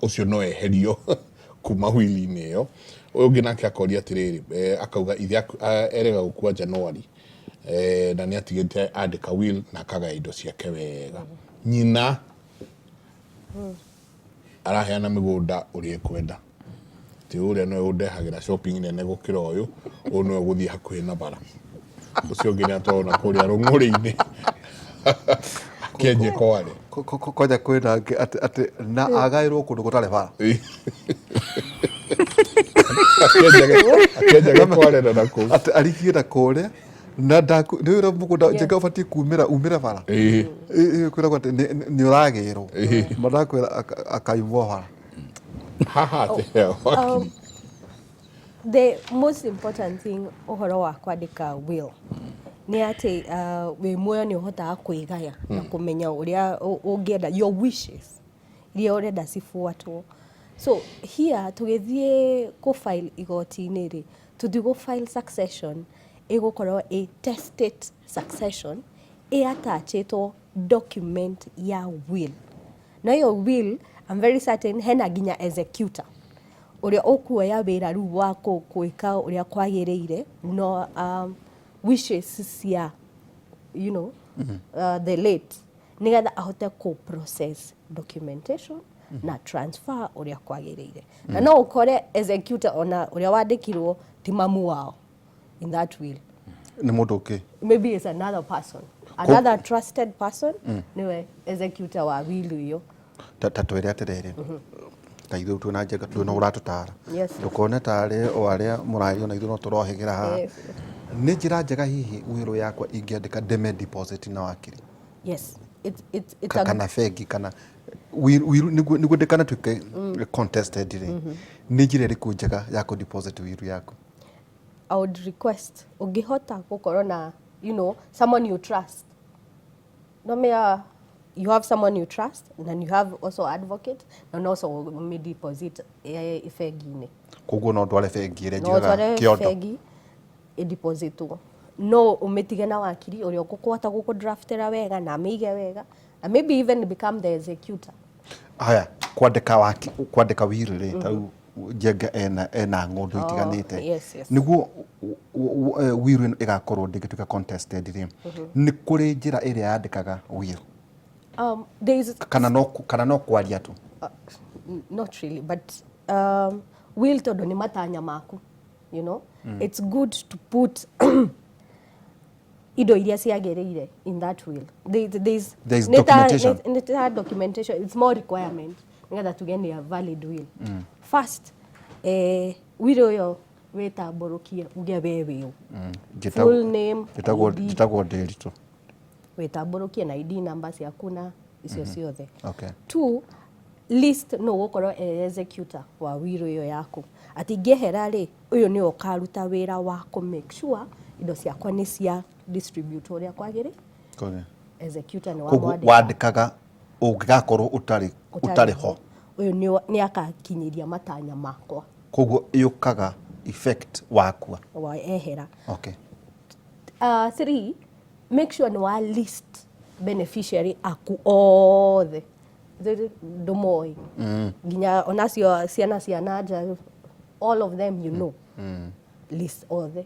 ũcio no eherio kuma will-inĩ ĩyo. Ũyũ ũngĩ nake akoria atĩrĩrĩ, akauga ithe erega gũkua January, na nĩ atigĩte andĩka will na akagaya indo ciake wega. Nyina araheana mĩgũnda ũrĩa ekwenda, ti ũrĩa nĩwe ũndehagĩra shopping nene gũkĩra ũyũ, ũyũ nĩwe ũgũthiĩ hakuhĩ na bara, ũcio ũngĩ nĩ atwarwo na kũrĩa rũng'ũrĩ-inĩ akĩenje kware. Kwanja kwĩna angĩ atĩ na agaĩrwo kũndũ gũtarĩ bara. Akĩenjage kware na nakũu. Atĩ arigie na kũrĩa na ndaku nĩ ũrĩa mũgũnda njenga ũbatiĩ kumĩra umĩre bara. Kwĩragwo atĩ nĩ ũragĩrwo madakwĩra akaimwo bara. Haha atĩ wakiri. The most important thing ũhoro wa kwandĩka will nĩ atĩ wĩ muoyo nĩ ũhotaga kwĩgaya na kũmenya ũrĩa ũngĩenda, your wishes iria ũrenda cibuatwo. So here tũgĩthiĩ kũ file igoti-inĩ rĩ, tũthiĩ gũ file succession ĩgũkorwo ĩ testate succession ĩ attachĩtwo document ya will. Na ĩyo will, I'm very certain hena nginya executor ũrĩa ũkuoya wĩra rĩu wa gwĩka ũrĩa kwagĩrĩire no wishes cia the late nĩgetha ahote kũ process documentation na transfer ũrĩa kwagĩrĩire. Na no ũkore executor ona ũrĩa wandĩkirwo ti mamu wao in that will. Nĩ mũndũ ũngĩ. Maybe it's another person, another trusted person nĩwe executor wa will ĩyo. Ta twĩre atĩrĩrĩ, ta ithuĩ twĩna njenga twĩna ũratũtara, ndũkone tarĩ o arĩa mũrario na ithuĩ no tũrohĩgĩra haha. Nĩ njĩra njega hihi will yakwa ingĩandĩka ndĩme deposit na wakiri? Yes. It's a Kana bengi kana will nĩguo ndĩkanatuĩke contested rĩ, nĩ njĩra ĩrĩkũ njega ya kũ deposit will yaku? I would request ũngĩhota gũkorwo na someone you trust. No mea you have someone you trust and you have also advocate and also may deposit bengi-inĩ. Koguo no ndware bengi ĩrĩa No njigaga ũtware kĩondo. bengi ĩdepositwo. No ũmĩtige na wakiri ũrĩa ũkũhota gũkũdraftĩra wega na amĩige wega and maybe even become the executor. Haya, kwandĩka waki, kwandĩka will rĩ, ta rĩu Njenga ena ng'ũndũ itiganĩte. Nĩguo will ĩno ĩgakorwo ndĩngĩtuĩka contested rĩ, nĩ kũrĩ njĩra ĩrĩa yandĩkaga will? There is Kana no kwaria tu? Not really, but will tondũ nĩ matanya maku, It's good to put indo iria ciagĩrĩire in that will. There is documentation. Nĩ ta documentation, it's more requirement nĩgetha tuge nĩ a valid will. First, will ũyũ wĩtambũrũkie uge we wĩ ũ. Full name, ID. Njĩtagwo Ndĩritũ. Wĩtambũrũkie na ID number ciaku na icio ciothe. Okay. Two, list no gũkorwo e executor wa will ĩyo yaku. Atĩ ingĩehera rĩ, ũyũ nĩwe ũkaruta wĩra wa kũ make sure indo ciakwa nĩ cia distribute ũrĩa kwagĩrĩire. Kore. Executor nĩ Koguo wamwandĩka. Wandĩkaga ũngĩgakorwo ũtarĩ ho. Ũyũ nĩ akakinyĩria matanya makwa. Koguo yũkaga effect wakua. Wa ehera. Okay. Three, make sure nĩ wa list beneficiary aku othe. Ndũmoĩ nginya onacio ciana cia nanja, all of them, you know. List othe,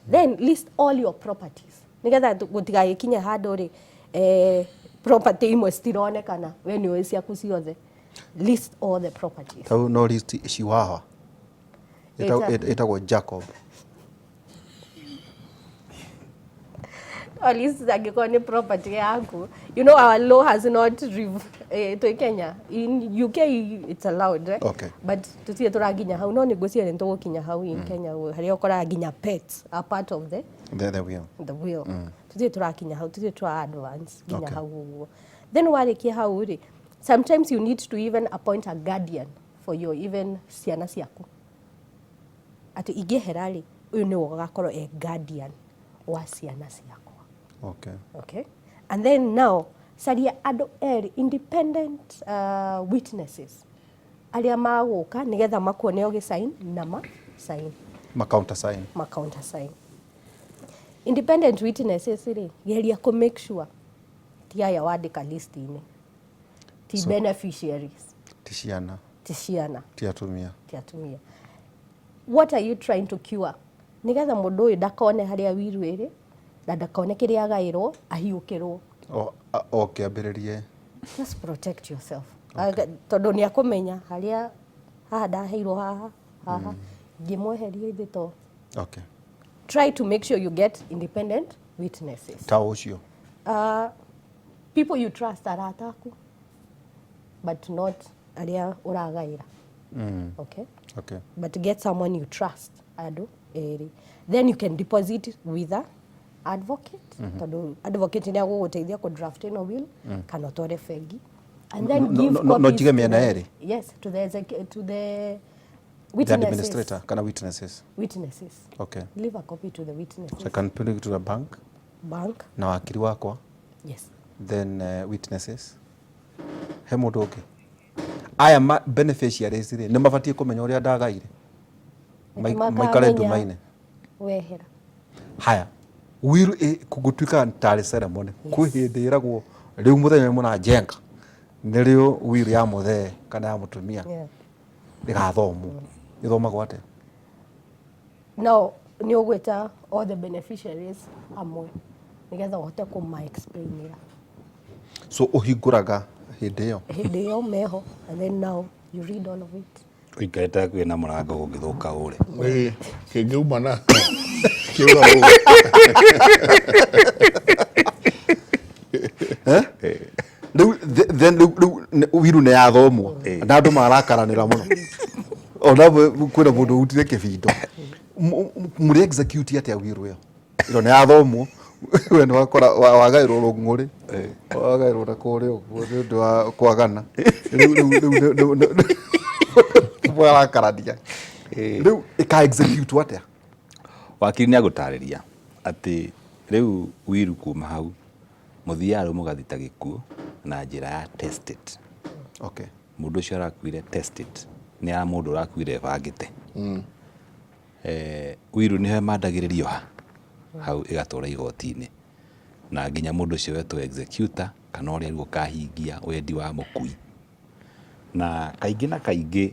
then list all your properties nigetha gũtigagĩkinye handũ rĩ, property imwe citironekana, we nĩ ũĩ ciaku ciothe. List all the properties. Tau no list chihuahua. Ĩtagwo Jacob. At least angĩkorwo nĩ property yaku. You know, our law has not twĩ Kenya, in UK it's allowed, eh? Okay. But tũtirĩ tũrakinya hau, no nĩ ngwĩciria nĩ tũgũkinya hau in Kenya, harĩa ũkoraga nginya pets are part of the The will. The will. Tũtirĩ tũrakinya hau, tũtirĩ tũra advance nginya hau ũguo. Then warĩkia hau rĩ, sometimes you need to even appoint a guardian for your even ciana ciaku, atĩ ingĩehera rĩ, ũyũ nĩwe ũgakorwo e guardian wa ciana ciakwa. Okay, and then now caria andũ erĩ, independent witnesses, arĩa magũka nĩgetha makuone ũgĩsign na ma sign. Ma counter sign. Ma counter sign. Independent witnesses rĩ, geria kũ make sure ti aya wandĩka list-inĩ, ti beneficiaries. Ti ciana. Ti ciana. Ti atumia. Ti atumia. What are you trying to cure? Nĩgetha mũndũ ũyũ ndakone harĩa will ĩrĩ na ndakone kĩrĩa agaĩrwo ahiũkĩrwo. O kĩambĩrĩrie. Just protect yourself. Okay. Tondũ nĩ akũmenya harĩa haha ndaheirwo, haha haha ngĩmweheria ithe to try to make sure you get independent witnesses. Ta ũcio. People you trust, arata aku, but not arĩa ũragaĩra. Okay? Okay. But get someone you trust, andũ erĩ, then you can deposit with a advocate, tondũ advocate nĩ agũgũteithia kũ draft ĩno will, kana ũtware bengi and then give No copies njige to mĩena the ĩrĩ? Yes, to the The witnesses. Administrator kana witnesses. Witnesses. Leave a copy to the witnesses. So I can put it to the bank. Bank. Na wakiri wakwa. Yes. Then witnesses, he mũndũ ũngĩ, aya ma beneficiaries rĩ, nĩ mabatiĩ kũmenya ũrĩa ndagaire? Makamenya. Maikare nduma-inĩ. Wehera. Haya, will gũtuĩka tarĩ ceremony, kwĩ hĩndĩ ĩragwo rĩu mũthenya ũyũ mũnajenga nĩrĩo will ya mũthee kana ya mũtumia ĩgathomwo. Ĩthomagwo atĩa? Now nĩ ũgwĩta all the beneficiaries hamwe nĩgetha ũhote kũma explainĩra. So ũhingũraga hĩndĩ ĩyo? Hĩndĩ ĩyo meho, and then now you read all of it. Ũikarĩte hakuhĩ na mũrango, gũngĩthũka ũre. Ĩĩ, kĩngĩuma na kĩũra ũũ. Rĩu then rĩu will nĩ yathomwo na andũ marakaranĩra mũno, ona kwĩna mũndũ ũrutire kĩbindo. Mũrĩ execute atĩa will ĩyo? Ĩno nĩ yathomwo, we nĩ wakora wagaĩrwo rũng'ũrĩ, wagaĩrwo na kũrĩa ũguo nĩ ũndũ wa kwagana. Rĩu marakarania, rĩu ĩka execute atĩa? Wakiri nĩ agũtarĩria atĩ rĩu will kuma hau mũthiaga rĩu mũgathita gĩkuũ na njĩra ya testate. Mũndũ ũcio arakuire testate, nĩ ya mũndũ ũrakuire ĩbangĩte. Will nĩho ĩmandagĩrĩrio ha hau, ĩgatwarwo igoti-inĩ na nginya mũndũ ũcio wetwo executor kana ũrĩa rĩu ũkahingia wendi wa mũkui. Na kaingĩ na kaingĩ,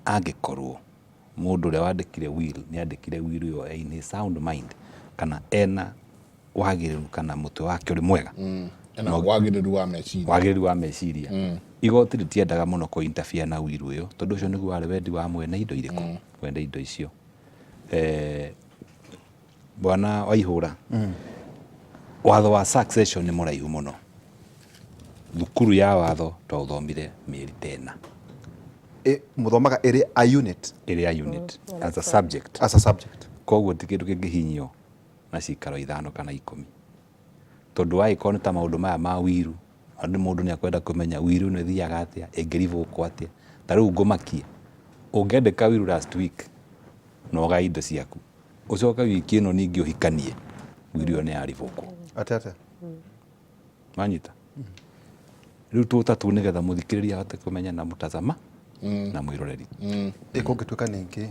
angĩkorwo mũndũ ũrĩa wandĩkire will nĩ andĩkire will ĩyo in his sound mind, kana ena wagĩrĩru, kana mũtwe wake ũrĩ mwega. Ena wagĩrĩru wa meciria. Wagĩrĩru wa meciria, igoti rĩtiendaga mũno kũ interfere na will ĩyo, tondũ ũcio nĩguo warĩ wendi wa mwene indo irĩkũ, mwene indo icio. Bwana Waihũra, watho wa succession nĩ mũraihu mũno. Thukuru ya watho twaũthomire mĩeri tena. Mũthomaga ĩrĩ a unit? Ĩrĩ a unit, as a subject. As a subject. Koguo ti kĩndũ kĩngĩhinyio na cikaro 5 kana 10, tondũ wagĩkorwo nĩ ta maũndũ maya ma will, andũ, mũndũ nĩ akwenda kũmenya will ĩno ĩthiaga atĩa, ĩngĩrivũkwo atĩa. Ta rĩu ngũmakie, ũngĩandĩka will last week na ũgae indo ciaku, ũcoke wiki ĩno ningĩ ũhikanie, will ĩyo nĩ yarivũkwo. Atĩa atĩa? Wanyita? Rĩu tũtatu nĩgetha mũthikĩrĩria ahote kũmenya na mũtazama na mwĩroreri. Ĩ kũngĩtuĩka ningĩ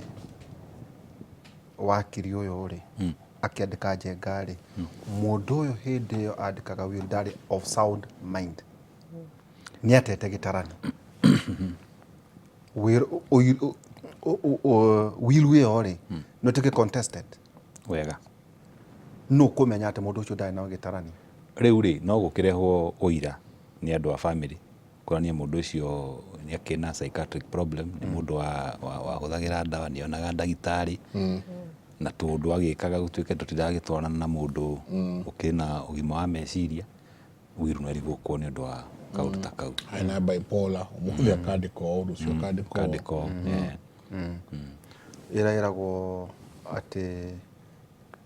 wakiri ũyũ rĩ, akĩandĩka njenga rĩ, mũndũ ũyũ hĩndĩ ĩyo andĩkaga will ndarĩ of sound mind? Nĩ atete gĩtarani. Will ĩyo rĩ, no ĩtuĩke contested. Wega. Nũ ũkũmenya atĩ mũndũ ũcio ndarĩ na gĩtarani? Rĩu rĩ, no gũkĩrehwo ũira nĩ andũ a family kuonania mũndũ ũcio nĩ akĩrĩ na psychiatric problem, nĩ mũndũ wahũthagĩra ndawa, nĩ onaga ndagĩtarĩ, na tũũndũ agĩkaga gũtuĩke tũtiragĩtwarana na mũndũ ũkĩrĩ na ũgima wa meciria, will no ĩrivũkwo nĩ ũndũ wa kaũndũ ta kau. Ena bipolar, ũmũthĩ akandĩka ũũ, rũciũ akandĩka ũũ. Akandĩka ũũ, eh. Ĩreragwo atĩ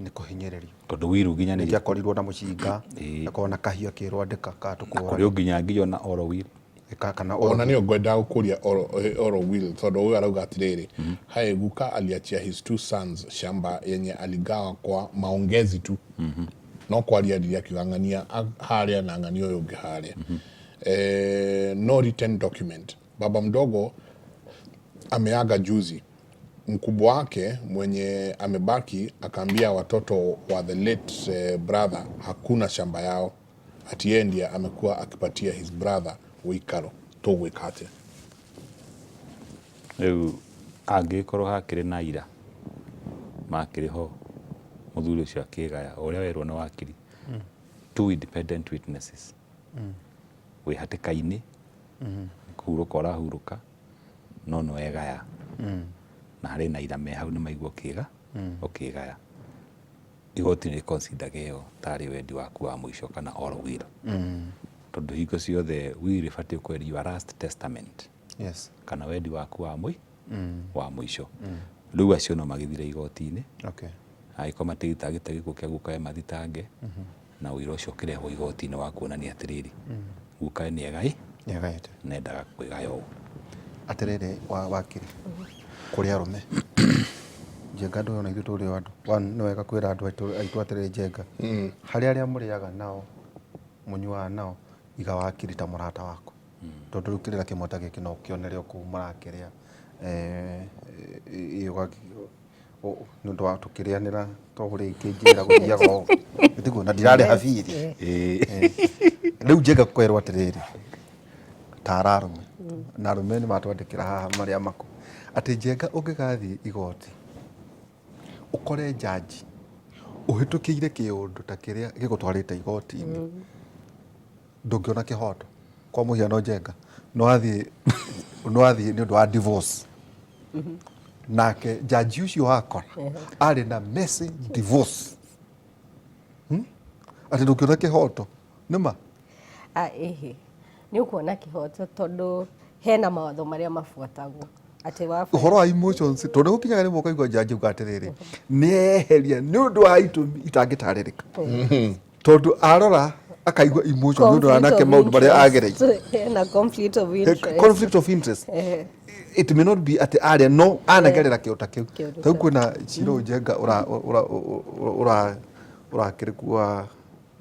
nĩ kũhinyĩrĩrio. Tondũ will nginya nĩ Rĩngĩ akorirwo na mũcinga, akorwo na kahiũ akĩrwo andĩka kana Na tũkũũrage. kũrĩ o nginya nginya ona oral will. Kana Ona nĩyo ngwendaga gũkũria oral will tondũ ũyũ arauga atĩrĩrĩ, hae guka aliachia his two sons shamba yenye aligawa kwa maongezi tu no kwaria aririe akiuga ng'ania harĩa na ng'ania ũyũ ũngĩ harĩa. No written document. Baba mdogo ameaga juzi, mkubwa wake mwenye amebaki akaambia watoto wa the late brother hakuna shamba yao, ati yeye ndiye amekuwa akipatia his brother ũikaro. Tũgwĩka atĩa? Rĩu angĩgĩkorwo hakĩrĩ na aira makĩrĩ ho mũthuri ũcio akĩgaya o ũrĩa werwo nĩ wakiri, two independent witnesses wĩ hatĩka-inĩ kũhurũka ũrahurũka no nĩ wegaya na harĩ na aira me hau nĩ maigua ũkĩgaya. Igoti nĩ rĩ-consider ĩyo tarĩ wendi waku wa mũico kana oral will. Tondũ hingo ciothe will ĩbatiĩ gũkorwo your last testament. Yes. Kana wendi waku wa wa mũico. Rĩu acio no magĩthire igoti-inĩ. Okay. Angĩkorwo matigĩtangĩte gĩkuũ kĩa gukawe mathitange na ũira ũcio ũkĩrehwo igoti-inĩ wa kuonania atĩrĩrĩ, gukawe nĩ Nĩegaĩte. Nendaga kwĩgaya ũũ. Atĩrĩrĩ wakiri, kũrĩ arũme Njenga ndũĩ ona ithuĩ tũrĩ o andũ. One, nĩ wega kwĩra andũ aitũ atĩrĩrĩ Njenga, harĩ arĩa mũrĩaga nao, mũnyuaga nao, iga wakiri ta mũrata waku. Tondũ rĩu kĩrĩra kĩmwe ta gĩkĩ no ũkĩonere o kũu mũrakĩrĩa nĩ ũndũ wa tũkĩrĩanĩra to rĩngĩ njĩra gũthiaga ũũ. Tiguo? Na ndirarĩha bithi. Rĩu Njenga kwĩrwo atĩrĩrĩ, tara arũme na arũme nĩ matwandĩkĩra haha marĩa mako atĩ Njenga ũngĩgathiĩ igoti ũkore njanji ũhĩtũkĩire kĩũndũ ta kĩrĩa gĩgũtwarĩte igoti-inĩ ndũngĩona kĩhoto. Kwa mũhiano Njenga no athiĩ no athiĩ nĩ ũndũ wa divorce nake njanji ũcio wakora arĩ na messy divorce Atĩ ndũngĩona kĩhoto nĩ ma? Ĩhĩ, nĩ ũkuona kĩhoto tondũ hena mawatho marĩa mabuatagwo atĩ wa Ũhoro wa emotions tondũ gũkinyaga rĩmwe ũkaigua njanji auga atĩrĩrĩ nĩ eheria nĩ ũndũ wa itũmi itangĩtarĩrĩka tondũ arora akaigua emotion nĩ ũndũ wa nake maũndũ marĩa agereire. Hena conflict of interest. Conflict of interest. It may not be atĩ arĩa no anagerera kĩũndũ ta kĩu. Kĩũndũ Ta rĩu kwĩna cira ũyũ Njenga ũrakĩrĩ kuo wa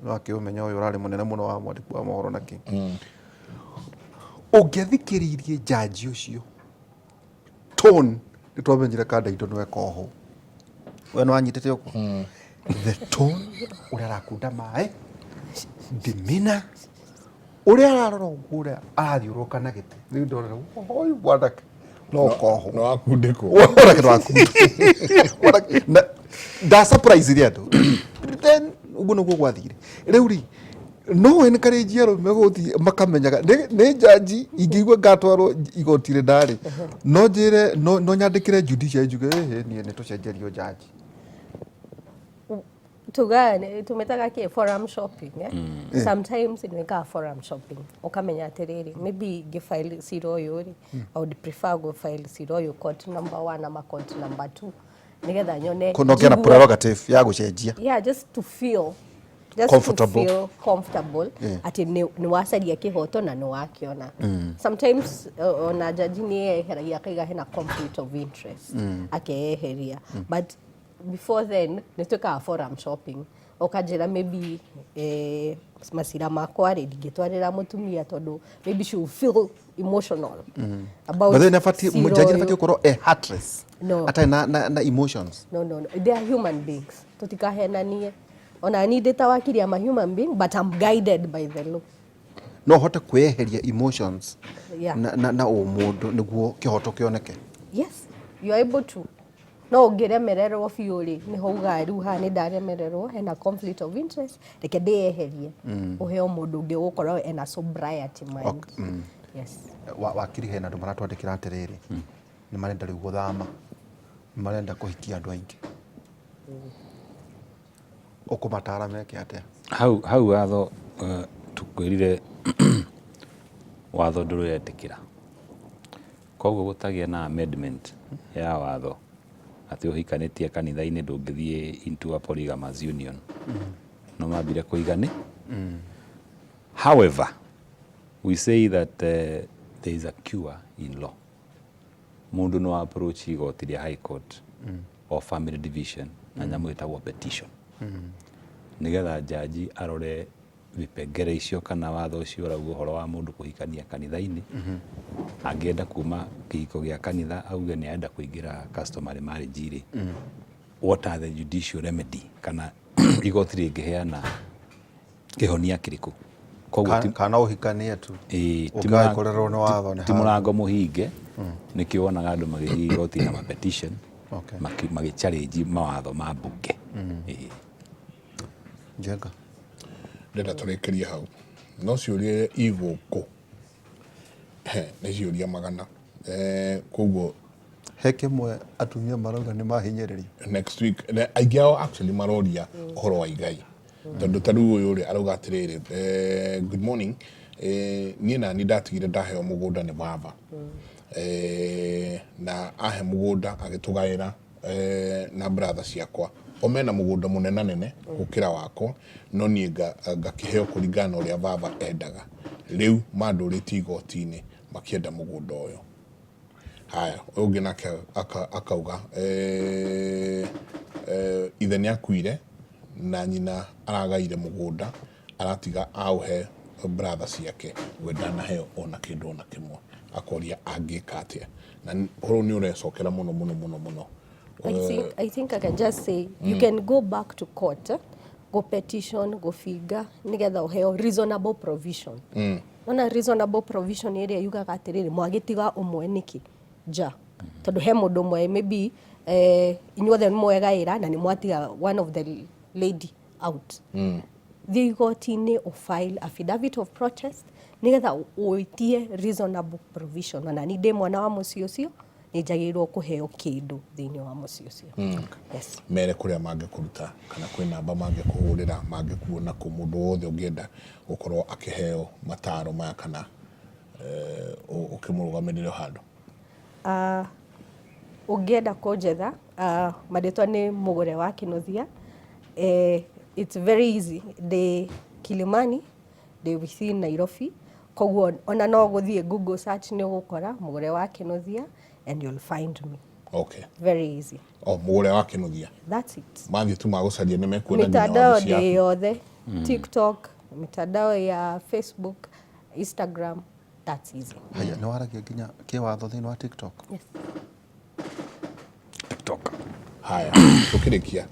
nĩwakĩũmenya ũyũ ũrarĩ mũnene mũno wa mwandĩki wa mohoro na kĩ. Ũngĩathikĩrĩirie njanji ũcio tone nĩ twamenyire kanda itũ nĩwe koho. We nĩwanyitĩte ũguo? The tone ũrĩa arakunda maĩ, demeanor, ũrĩa ararora ũguo ũrĩa arathiũrũrũka na gĩtĩ. Rĩu ndorera ũyũ mwanake no koho. No akundĩkwo. Mwanake no akundĩkwo. Mwanake na nda surprise andũ. Then ũguo nĩguo gwathire. Rĩu rĩ no encourage arũme gũthiĩ makamenyaga nĩ njanji ingĩigua ngatwarwo igoti rĩnarĩ no njĩre no nyandĩkĩre judiciary njuge ĩhĩ niĩ nĩ tũcenjerio njanji. Tuga tumetaga kĩ forum shopping eh? Sometimes nĩwĩkaga forum shopping ũkamenya atĩrĩrĩ maybe ngĩfile cira ũyũ rĩ I would prefer go file cira ũyũ court number 1 ama court number 2 nĩgetha nyone No kĩna prerogative ya gũcenjia. Yeah, just to feel just Comfortable. to feel comfortable atĩ nĩ wacaria kĩhoto na nĩ wakiona. Sometimes ona jaji nĩ eheragia akaiga hena conflict of interest akeyeheria, but before then nĩ twĩkaga forum shopping ũkanjĩra maybe macira makwa rĩ ndingĩtwarĩra mũtumia tondũ maybe she will feel emotional about But then nĩabatiĩ cira jaji ũyũ. nĩabatiĩ gũkorwo e heartless. No. Atarĩ na emotions. No, no, no. They are human beings. Tutikahenanie. Ona ni ndĩ ta wakiri, I'm a human being, but I'm guided by the law. No ũhote kwĩyeheria emotions Yeah. na ũmũndũ nĩguo kĩhoto kĩoneke? Yes, you are able to. No ũngĩremererwo biũ rĩ, nĩho ugaga rĩu haha nĩ ndaremererwo, hena conflict of interest, reke ndĩyeherie, ũheo mũndũ ũngĩ ũgũkorwo ena sobriety mind. Yes. Wakiri, hena andũ maratwandĩkĩra atĩrĩrĩ, nĩ marenda rĩu gũthama, nĩ marenda kũhikia andũ aingĩ, ũkũmatara meke atĩa? Hau watho, tũkwĩrire watho ndũretĩkĩra, koguo gũtagĩa na amendment ya watho atĩ ũhikanĩtie kanitha-inĩ ndũngĩthiĩ into a polygamous union, no mambire kũigani. However, we say that there is a cure in law. Mũndũ no approach igoti rĩa High Court or family division na nyamũ ĩtagwo petition, nĩgetha jaji arore vipengere icio kana watho ũcio ũrauga ũhoro wa mũndũ kũhikania kanitha-inĩ. Angĩenda kuma kĩhiko gĩa kanitha auge nĩ arenda kũingĩra customary marriage rĩ, what are the judicial remedy, kana igoti rĩngĩheana kĩhonia kĩrĩkũ? Koguo Kana ũhikanie tu. Ĩĩ, ti Ũngĩgakorerwo nĩ watho nĩ ti mũrango mũhinge. Nĩkĩo wonaga andũ magĩthiĩ igoti na mapetition magĩ challenge mawatho ma mbunge. Ĩĩ. Njenga. Ndĩrenda tũrĩkĩrie hau, no ciũria igũkũ nĩ ciũria 100. Koguo He kĩmwe atumia marauga nĩ mahinyĩrĩrio. Next week. Aingĩ ao actually maroria ũhoro wa igai, tondũ ta rĩu ũyũ rĩ arauga atĩrĩrĩ, "Good morning, niĩ nani ndatigire ndaheo mũgũnda nĩ baba, na ahe mũgũnda agĩtũgaĩra na brother ciakwa, o mena mũgũnda mũnenanene gũkĩra wakwa, no niĩ ngakĩheo kũringana na ũrĩa baba endaga. Rĩu mandũrĩtie igoti-inĩ makĩenda mũgũnda ũyũ." Haya, ũyũ ũngĩ nake akauga ithe nĩ akuire na nyina aragaire mũgũnda, aratiga aũhe brother ciake, we ndanaheo ona kĩndũ ona kĩmwe. Akoria angĩka atĩa, na ũhoro nĩ ũrecokera mũno mũno mũno mũno. I think I can just say you can go back to court, go petition, go binga nigetha ũheo reasonable provision. Nona reasonable provision ĩrĩa yugaga atĩrĩrĩ, mwagĩtiga ũmwe nĩkĩ nja? Tondũ he mũndũ ũmwe maybe inyuothe nĩ mwegaĩra na nĩ mwatiga one of the lady out. Thiĩ igoti-inĩ, ũfile affidavit of protest nĩgetha ũitie reasonable provision. Ona ni ndĩ mwana wa mũciĩ ũcio, nĩ njagĩrĩirwo kũheo kĩndũ thĩinĩ wa mũciĩ ũcio. Yes. Mere kũrĩa mangĩkũruta kana kwĩ namba mangĩkũhũrĩra, mangĩkuona kũ, mũndũ wothe ũngĩenda gũkorwo akĩheo mataro maya kana ũkĩmũrũgamĩrĩre handũ. Ũngĩenda kũnjetha, marĩtwa nĩ Mũgũre wa Kĩnuthia. It's very easy, ndĩ Kilimani, ndĩ within Nairobi, koguo ona no gũthiĩ Google search nĩ ũgũkora Mũgũre wa Kĩnuthia and you'll find me. Very easy. O Mũgũre wa Kĩnuthia. That's it. Mathiĩ tu magũcaria nĩ mekuona nginya Mitandao wabici ndĩ yaku. yothe, TikTok, mitandao ya Facebook, Instagram, that's easy. Haya, nĩ waragia nginya kĩwatho thĩinĩ wa TikTok? Yes. TikTok. Haya, tukirikia,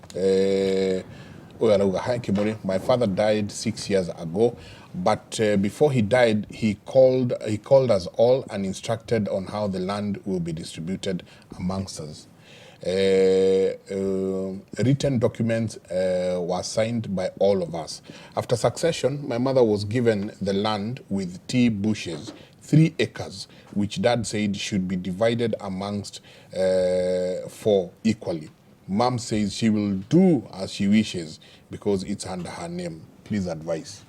ũyũ arauga, "Hi Kimuri, my father died 6 years ago, but before he died he called us all and instructed on how the land will be distributed amongst us. Written documents were signed by all of us. After succession, my mother was given the land with tea bushes, 3 acres, which Dad said should be divided amongst four equally. Mom says she will do as she wishes because it's under her name. Please advise."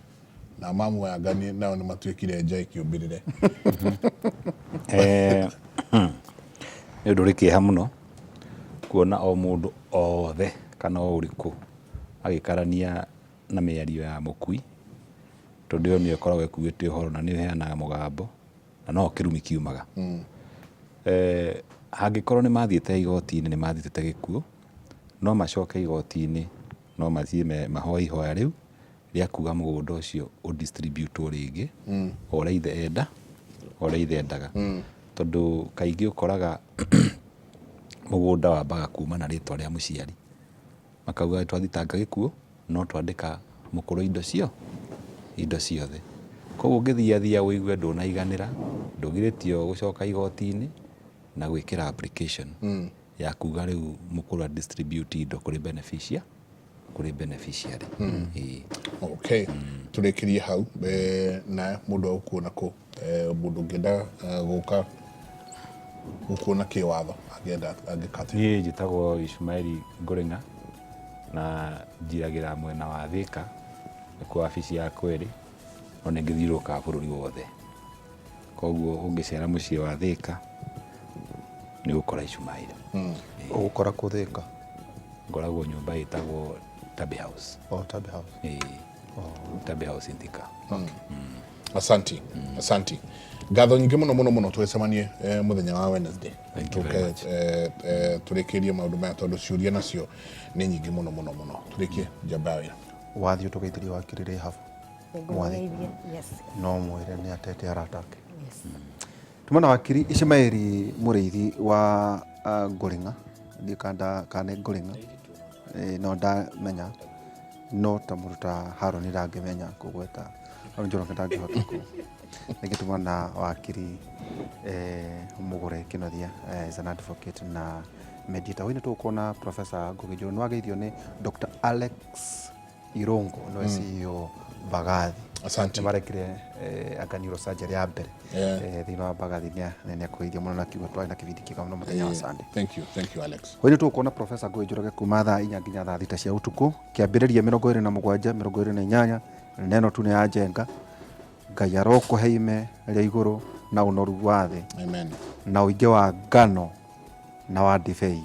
Na mamu aya ngani nao nĩ matuĩkire nja ĩkĩũmbĩrĩre. Nĩ ũndũ ũrĩ kĩeha mũno kuona o mũndũ othe kana o ũrĩkũ agĩkarania na mĩario ya mũkui, tondũ ĩyo nĩyo ĩkoragwo ĩkuĩte ũhoro na nĩyo ĩheanaga mũgambo na no kĩrumi kiumaga. Hangĩkorwo nĩ mathiĩte igoti-inĩ, nĩ mathitĩte gĩkuũ, no macoke igoti-inĩ, no mathiĩ mahoe ihoya rĩu rĩa kuga mũgũnda ũcio ũdistributwo rĩngĩ o ũrĩa ithe enda, o ũrĩa ithe endaga, tondũ kaingĩ ũkoraga mũgũnda wambaga kuma na rĩtwa rĩa mũciari, makauga twathitanga gĩkuũ no twandĩka mũkũrũ indo ciothe. Koguo ũngĩthiathia ũigue ndũnaiganĩra, ndũgirĩtio gũcoka igoti-inĩ na gwĩkĩra application ya kuga rĩu mũkũra distribute indo kũrĩ beneficiary, kũrĩ beneficiary. Ĩĩ. Okay, tũrĩkĩrie hau. Na mũndũ agũkuona kũ? Mũndũ ũngĩenda gũka gũkuona kĩwatho angĩenda angĩka atĩa? Niĩ njĩtagwo Ishumaeli Ngũrĩng'a na njiragĩra mwena wa Thĩka, nĩkuo wabici yakwa ĩrĩ, no nĩ ngĩthiũrũrũkaga bũrũri wothe. Koguo ũngĩcera mũciĩ wa Thĩka nĩ ũgũkora Ishumaeli. Ũgũkora kũ Thĩka? Ngoragwo nyũmba ĩtagwo Tabi House. Oh, Tabi House. Ĩĩ. Tabi House in Thika. Asanti, asanti, ngatho nyingĩ mũno mũno mũno. Tũgĩcemanie mũthenya wa Wednesday. Thank you very tũke much. Tũrĩkĩrie maũndũ maya tondũ ciũria nacio nĩ nyingĩ mũno mũno mũno. Tũrĩkie njamba ya wĩra. Wathiĩ ũtũgeithĩrie wakiri Rahabu. Mwathi. Nĩngũmũgeithia. Yes. No mwĩre nĩ atete arata ake. Yes. Tumana wakiri Ishimaeli Mũrĩithi wa Ngũrĩng'a, ndiũ kana nĩ Ngũrĩng'a. No ndamenya no ta mũndũ ta Harũni ndangĩmenya kũgweta Harũni Njoroge ndangĩhota kũ ningĩ tuma na wakiri Mũgũre Kĩnuthia, is an advocate na mediator. Hwaĩ-inĩ tũgũkorwo na Professor Ngugi Njũgũ. Nĩ wageithio nĩ Dr. Alex Irungu, nĩwe CEO Mbagathi. Asante. Nĩ marekire anga neurosurgery ya mbere thĩinĩ wa Mbagathi. Nĩ akũgeithio mũno na kiugo twarĩ na kĩbindi kĩega mũno mũthenya wa Sunday. Thank you, thank you, Alex. Hwaĩ-inĩ tũgũkorwo na Professor Ngugi Njoroge kuma thaa 4 nginya thaa 6 cia ũtukũ, kĩambĩrĩria 27, 28, neno tu nĩ ya Njenga. Ngai arokũhe ime rĩa igũrũ na ũnoru wa thĩ. Amen. Na ũingĩ wa ngano na wa ndibei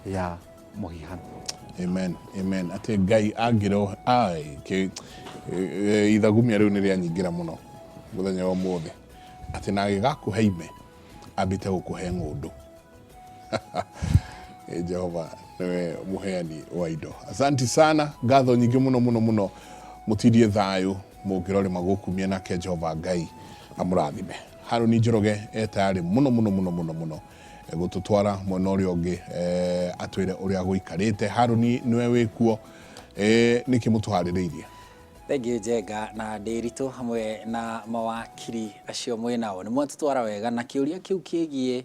ya mũhihano. Amen, amen. Atĩ Ngai angĩro ai ithagumia rĩu nĩ rĩanyingĩra mũno mũthenya wa ũmũthĩ, atĩ na agĩgakũhe ime ambĩte gũkũhe ng'ũndũ. Jehova nĩwe mũheani wa indo. Asanti sana, ngatho nyingĩ mũno mũno mũno. Mũtindie thayũ mũngĩrorĩma gũkumia nake Jehova Ngai amũrathime. Harũni Njoroge e tayarĩ mũno mũno mũno mũno mũno gũtũtwara mwena ũrĩa ũngĩ, atwĩre ũrĩa gũikarĩte. Harũni, nĩwe wĩkuo, nĩkĩ mũtũharĩrĩirie? Thengiũ Njenga na Ndĩritũ hamwe na mawakiri acio mwĩ nao, nĩ mwatũtwara wega na kĩũria kĩu kĩgiĩ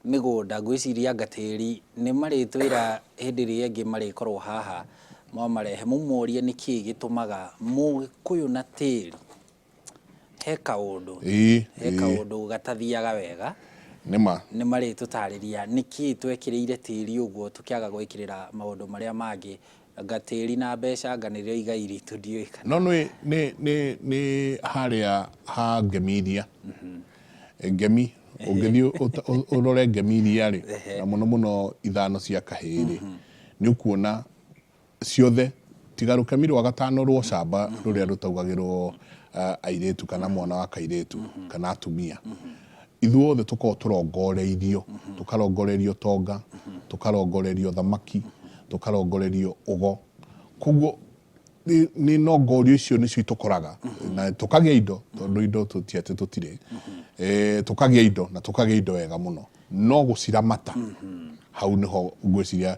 mĩgũnda. Ngwĩciria anga tĩri nĩ marĩtwĩra hĩndĩ ĩrĩa ĩngĩ marĩkorwo haha, mwamarehe mũmorie nĩkĩĩ gĩtũmaga Mũgĩkũyũ na tĩri he kaũndũ he kaũndũ gatathiaga wega. Nĩma. Nĩ marĩtũtarĩria nĩkĩĩ twekĩrĩire tĩri ũguo tũkĩaga gwĩkĩrĩra maũndũ marĩa mangĩ, anga tĩri na mbeca anga nĩrĩo igai ritũ, ndiũĩ kana. No nĩ nĩ nĩ nĩ harĩa ha ngemi iria ngemi ũngĩthiĩ ũrore ngemi iria rĩ, na mũno mũno ithano cia kahĩĩ rĩ, nĩ ũkuona ciothe tiga rũkemi rwa gatano rwa ũcamba rũrĩa rũtaugagĩrwo airĩtu kana mwana wa kairĩtu kana atumia. Ithuothe tũkoragwo tũrongoreirio, tũkarongorerio tonga, tũkarongorerio thamaki, tũkarongorerio ũgo. Koguo nĩ nongorio icio nĩcio itũkoraga na tũkagĩa indo, tondũ indo ti atĩ tũtirĩ. Tũkagĩa indo na tũkagĩa indo wega mũno, no gũciramata hau nĩho ngwĩciria.